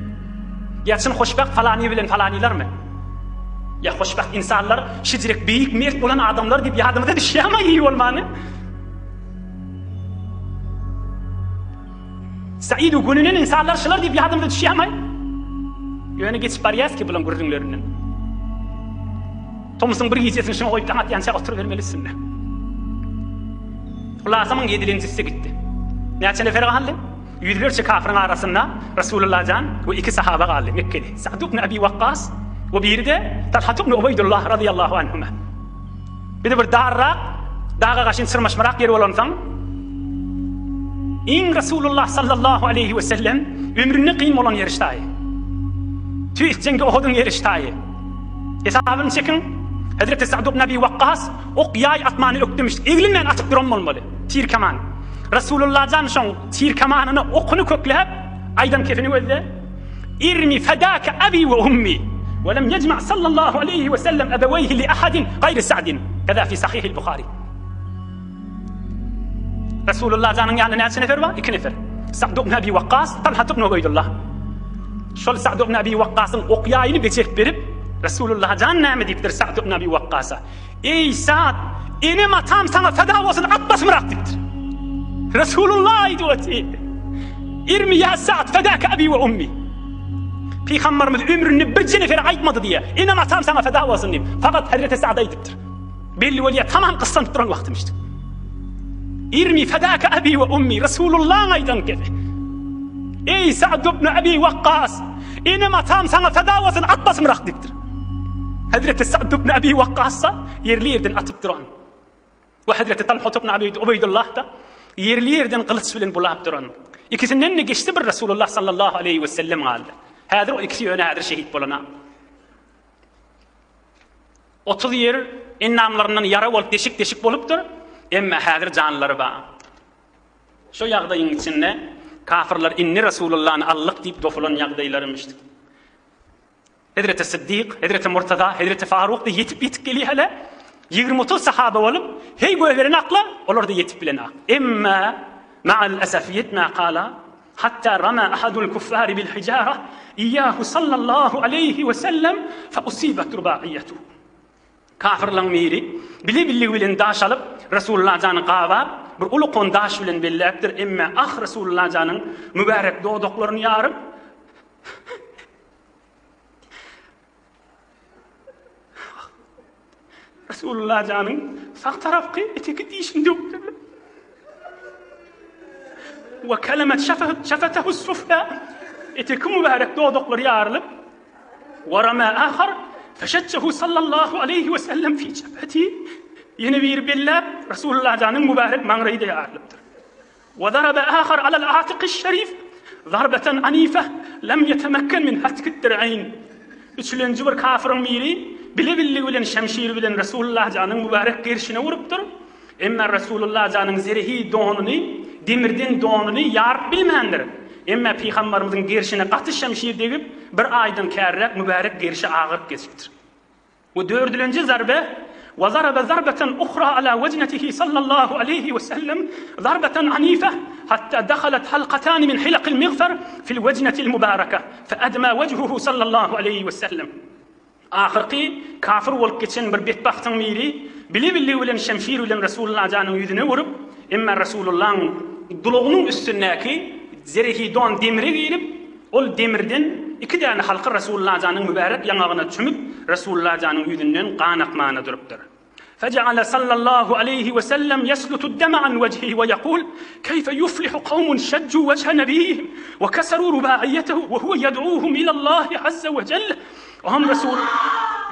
Ýa çyn hoşbagt falany bilen falanylarmy? Ýa hoşbagt insanlar şijirek beýik mert bolan adamlar diýip ýadymyza düşýärmi iý bolmany? Saidu gönünen insanlar şular diýip ýadymyza düşýärmi? Ýöne geçip barýas ki bulaň gürrüňlerinden. Tomsuň bir gijesini şuňa goýup daň atýança oturybermeli üstünde. Hulasa muň ýedilenjisi gitdi. Näçe nefer galdy? Ýüzlerçe kafyryň arasynda Resulullah jan we iki sahaba galdy Mekgeli. Sa'd ibn Abi Wakkas we biri-de Talhat ibn Ubeýdullah razyýallahu anhuma. Bir-de bir darrak, daga gaşyn çyrmaşmarak ýer bolansoň, iň Resulullah sallallahu aleýhi we sellem ömründe kyn bolan ýeri ştaýy. Tüýs jeňki Ohudyň ýeri ştaýy. Hesabyny çekiň, Hezreti Sa'd ibn Abi Wakkas ok ýaý atmany ökdemiş, eglenmän atyp duran bolmaly, tir keman. Resulullah jan şoň tir kemanyna okuny kökläp, aýdan kefini gözle, Irmi fedake abi we ummi, we lem yecma sallallahu aleýhi we sellem ebeweýhi li ahadin gaýri Sa'din, keza fi sahihil Buhari. Resulullah janyň ýanynda näçe nefer bar? Iki nefer. Sa'd ibn Abi Wakkas, Talhat ibn Ubeýdullah. Şol Sa'd ibn Abi Wakkasyň ok ýaýyny bejerip berip, Resulullah jan näme diýipdir Sa'd ibn Abi Wakkasa? Eý Sa'd, enem atam saňa feda bolsun, at basymrak diýipdir. Resulullah aýdyp otyr. Irmi ýa Sa'd fedaka abi we ummi. Pygamberimiz ömründe birje nefere aýtmady diýýär. Enem atam saňa feda bolsun diýip. Fakat Hazreti Sa'd aýdypdyr. Belli bolýar, tamam gyssanyp duran wagtym işte. Irmi fedaka abi we ummi Resulullahyň aýdan gepi. Eý Sa'd ibn Abi Waqqas, enem atam saňa feda bolsun, at basymrak diýipdir. Hazreti Sa'd ibn Abi Waqqas ýerli ýerden atyp duran. We Hazreti Talha ibn Abi Ubeýdullah da ýerli ýerden gylyç bilen bulap duran. Ikisinden-de geçdi bir Resulullah sallallahu aleýhi we sellem galdy. Häzir o ikisi ýöne häzir şehit bolana. 30 ýer endamlaryndan ýara bolup deşik-deşik bolupdyr, emma häzir janlary bar. Şo ýagdaýyň içinde kafirler indi Resulullany aldyk diýip dofulan ýagdaýlarymyşdyk. Hezreti Siddik, Hezreti Murtaza, Hezreti Faruk-da ýetip-ýetip gelýärler. Ýigrimi-otuz sahaba bolup, heý goýberen akla, olar-da ýetip bilenak. Emma ma'al esef ýetmä kala, hatta rama ahadul kuffari bil hijara, iyyahu sallallahu aleýhi we sellem fe usibat rubaiyatuhu. Kafirlaň biri bile-billigi bilen daş alyp, Resulullah jany gabap, bir uly kon daş bilen belläpdir, emma ah Resulullah janyň mübärek dodaklaryny ýaryp, Resulullah janyň sag tarapky eteki dişini döwüpdirler. We kelemet şefetehu sufla eteki mübarek dodaklary ýarylyp we rama ahar feşettehu sallallahu aleyhi we sellem fi cebheti ýene biri belläp Resulullah janyň mübarek maňraýy-da ýarylypdyr. We zarabe ahar alal atikiş şerif zarbeten anife lem ýetemekken min hatkid dir'ayn. Üçülenji bir kafyryň biri bile-billigi bilen şemşir bilen Resulullah janyň mübarek gerşine urupdyr. Emma Resulullah janyň zirhi donuny, demirden donuny ýaryp bilmändir. Emma Pygambarymyzyň gerşine gaty şemşir degip, bir aýdan kärräk mübarek gerşi agyryp geçipdir. We dördülenji zarbe, Wa zarabe zarbeten uhra ala wejnetihi sallallahu aleýhi we sellem zarbeten anife hatta dahalat halkatani min hilakil migfer fil wejnetil mubareke fe adma wejhuhu sallallahu aleýhi we sellem. Ahyrky kafir bolup geçen bir betbagtyň biri bile-billigi bilen şemşir bilen Resulullah janyň ýüzüne urup, emma Resulullahyň dulagynyň üstündäki zerehidon demire girip, Ol demirden iki däne halka Resulullah janyň mübärek ýaňagyna çümüp, Resulullah janyň ýüzünden gan akmana durupdyr. Fejeale sallallahu aleýhi we sellem ýeslutud-deme an wejhihi we ýekul, Keýfe ýuflihu kawmun şejju wejhe nebiýihim we keseru rubaiyyetehu we huwe ýed'uhum ilallahi azze we jelle. Oňam Resul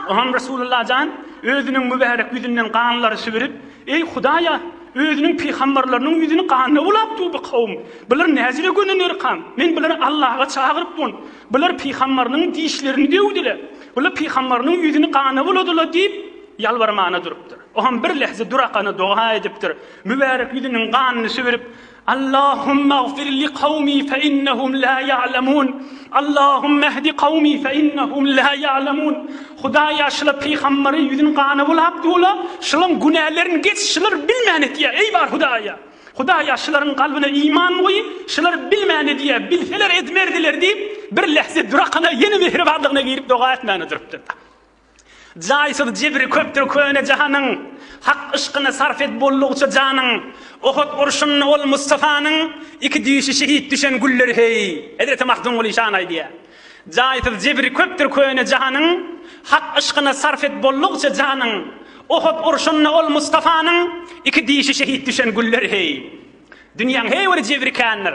Oňam Resulullah jan özüniň mübärek ýüzünden ganlary sübürip, Eý, Hudaýa! Özüniň pygamberleriniň ýüzüni gana bulap dur bu kowum. Bular näzire gönenerkan? Men bulary Allaha çagyryp durun. Bular pygamberiniň dişlerini döwdüler. Bular pygamberiniň ýüzüni gana buladylar diýip, ýalbarmana durupdyr. Oňam bir lähze durakana doga edipdir. Mübärek ýüzüniň ganyny sübürip, Allahumma gfir li kawmi fe innehum la ýa'lemun. Allahumma ehdi kawmi fe innehum la ýa'lemun. Hudaýa şula pygambary ýüzüni gana bulap dula, şulaň günälerini geç, şular bilmän etýä. Eý bar Hudaýa. Hudaýa şularyň kalbyna iman goý, şular bilmän edýä, bilseler etmerdiler diýip, bir lähze durakana ýene mähribanlygyna girip doga etmäne durupdyr. Jaýsyz jebri köpdür köne jahanyň, Hak yşkyna sarp et boldugyça janyň. Ohut urşunda ol Mustafanyň, Iki dişi şehit düşen gülleri heý. Hezreti Magtymguly şan aýdýar. Jaýsyz jebri köpdür köne jahanyň. Hak yşkyna sarf et bollugça janyň. Ohut urşunda ol Mustafanyň iki dişi şehit düşen güller heý. Dünýäň heý bir jebri kändir.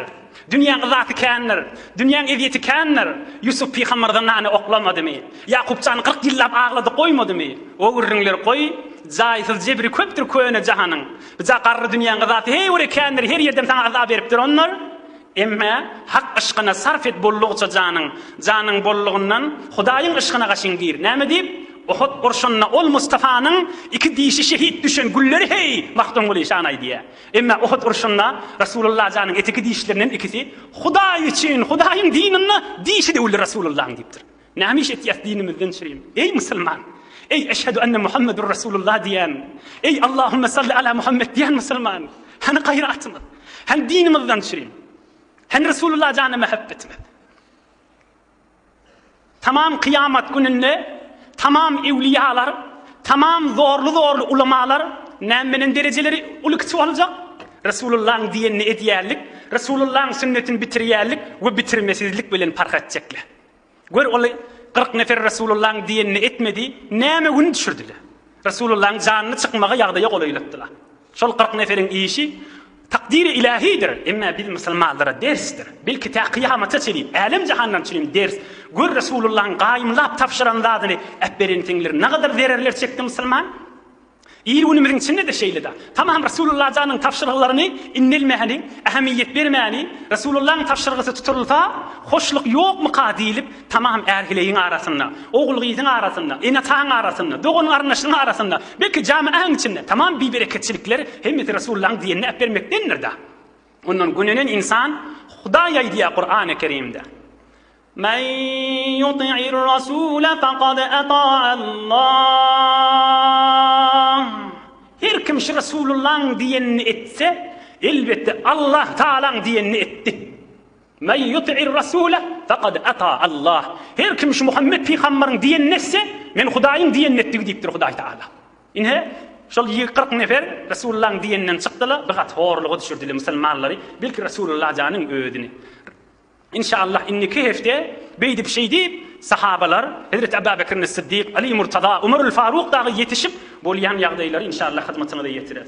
Dünýäň yzasy kändir. Dünýäň ezýeti kändir. Ýusup pygamber zyndana oklamadymy? Ýakup jany 40 ýyllap aglady goýmadymy? O gürrüňleri goý, jaýsyz jebri köpdür köne jahanyň. Bija garry dünýäň yzasy heý bir kändir, her ýerden saňa yza berip durandyr. Emme Hak yşkyna sarp et bollugyça janyň. Janyň bollugyndan Hudaýyň yşkyna gaşyň gir. Näme diýip? Ohut urşunda ol Mustafanyň iki dişi şehit düşen gülleri heý, Magtymguly şan aýdýar. Emme Ohut urşunda Rasulullah janyň etiki dişlerinden ikisi Hudaý üçin, Hudaýyň dininde dişi döwüldi Rasulullahyň diýipdir. Näme iş etýäs dinimizden çürim? Eý musulman! Eý eşhedü enne Muhammedur Rasulullah diýen! Eý Allahümme salli ala Muhammed diýen musulman! Hany gaýratymyz? Hany dinimizden çürim? Hany Rasulullah jana mähebbetimiz? Tamam kyýamat gününde tamam ewliýalar, tamam zorly-zorly ulamalar näme bilen derejeleri uly kiçi boljak? Resulullahyň diýenini edýärlik, Resulullahyň sünnetini bitirýärlik we bitirmesizlik bilen parh etjekler. Gör ol 40 nefer Resulullahyň diýenini etmedi, näme gün düşürdiler. Resulullahyň janyny çykmagy ýagdaýa golaýlatdylar. Şol 40 neferiň işi takdyry ilahidir, emma biz musulmanlara dersdir. Belki tä kyýamata çenli, älem jahandan çenli ders. Gör Resulullahyň gaýymlap tabşyran zadyny äpberensiňler, nagadar zererler çekdi musulman. Ir günümiziň içinde-de şeýle-de. Tamam Resulullah janyň tabşyrgylaryny indelmäni, ähmiýet bermäni, Resulullahyň tabşyrgysy tutulsa, hoşluk ýokmyka diýlip, tamam är-heleýiň arasynda, ogul-gyzyň arasynda, ene-ataň arasynda, dogan-garyndaşlygyň arasynda, belki jamaäň içinde tamam bibereketçilikler hemmesi Resulullahyň diýenini äpbermekdendir-de. Ondan gönenen ynsan Hudaý aýdýar Kurany Kerimde. Men yuti'ir rasule fekad ata'allah. Her kim şu Resulullahyň diýenini etse, elbetde Allah Taalaň diýenini etdi. Men yuti'ir rasule fekad ata'allah. Her kim şu Muhammed pygamberiň diýenini etse, men Hudaýyň diýenini etdigi diýipdir Hudaý Taala. Ine, şol 40 nefer Resulullahyň diýeninden çykdylar, bir gat horluga düşürdiler musulmanlary, belki Resulullah janyň özüni. Inşallah indiki hepde beýdip şeýdip sahabalar Hezreti Aba Bekrin Siddik, Ali Murtaza, Umarul Faruk dagy ýetişip bolýan ýagdaýlary inşallah hyzmatyňyza ýetirer.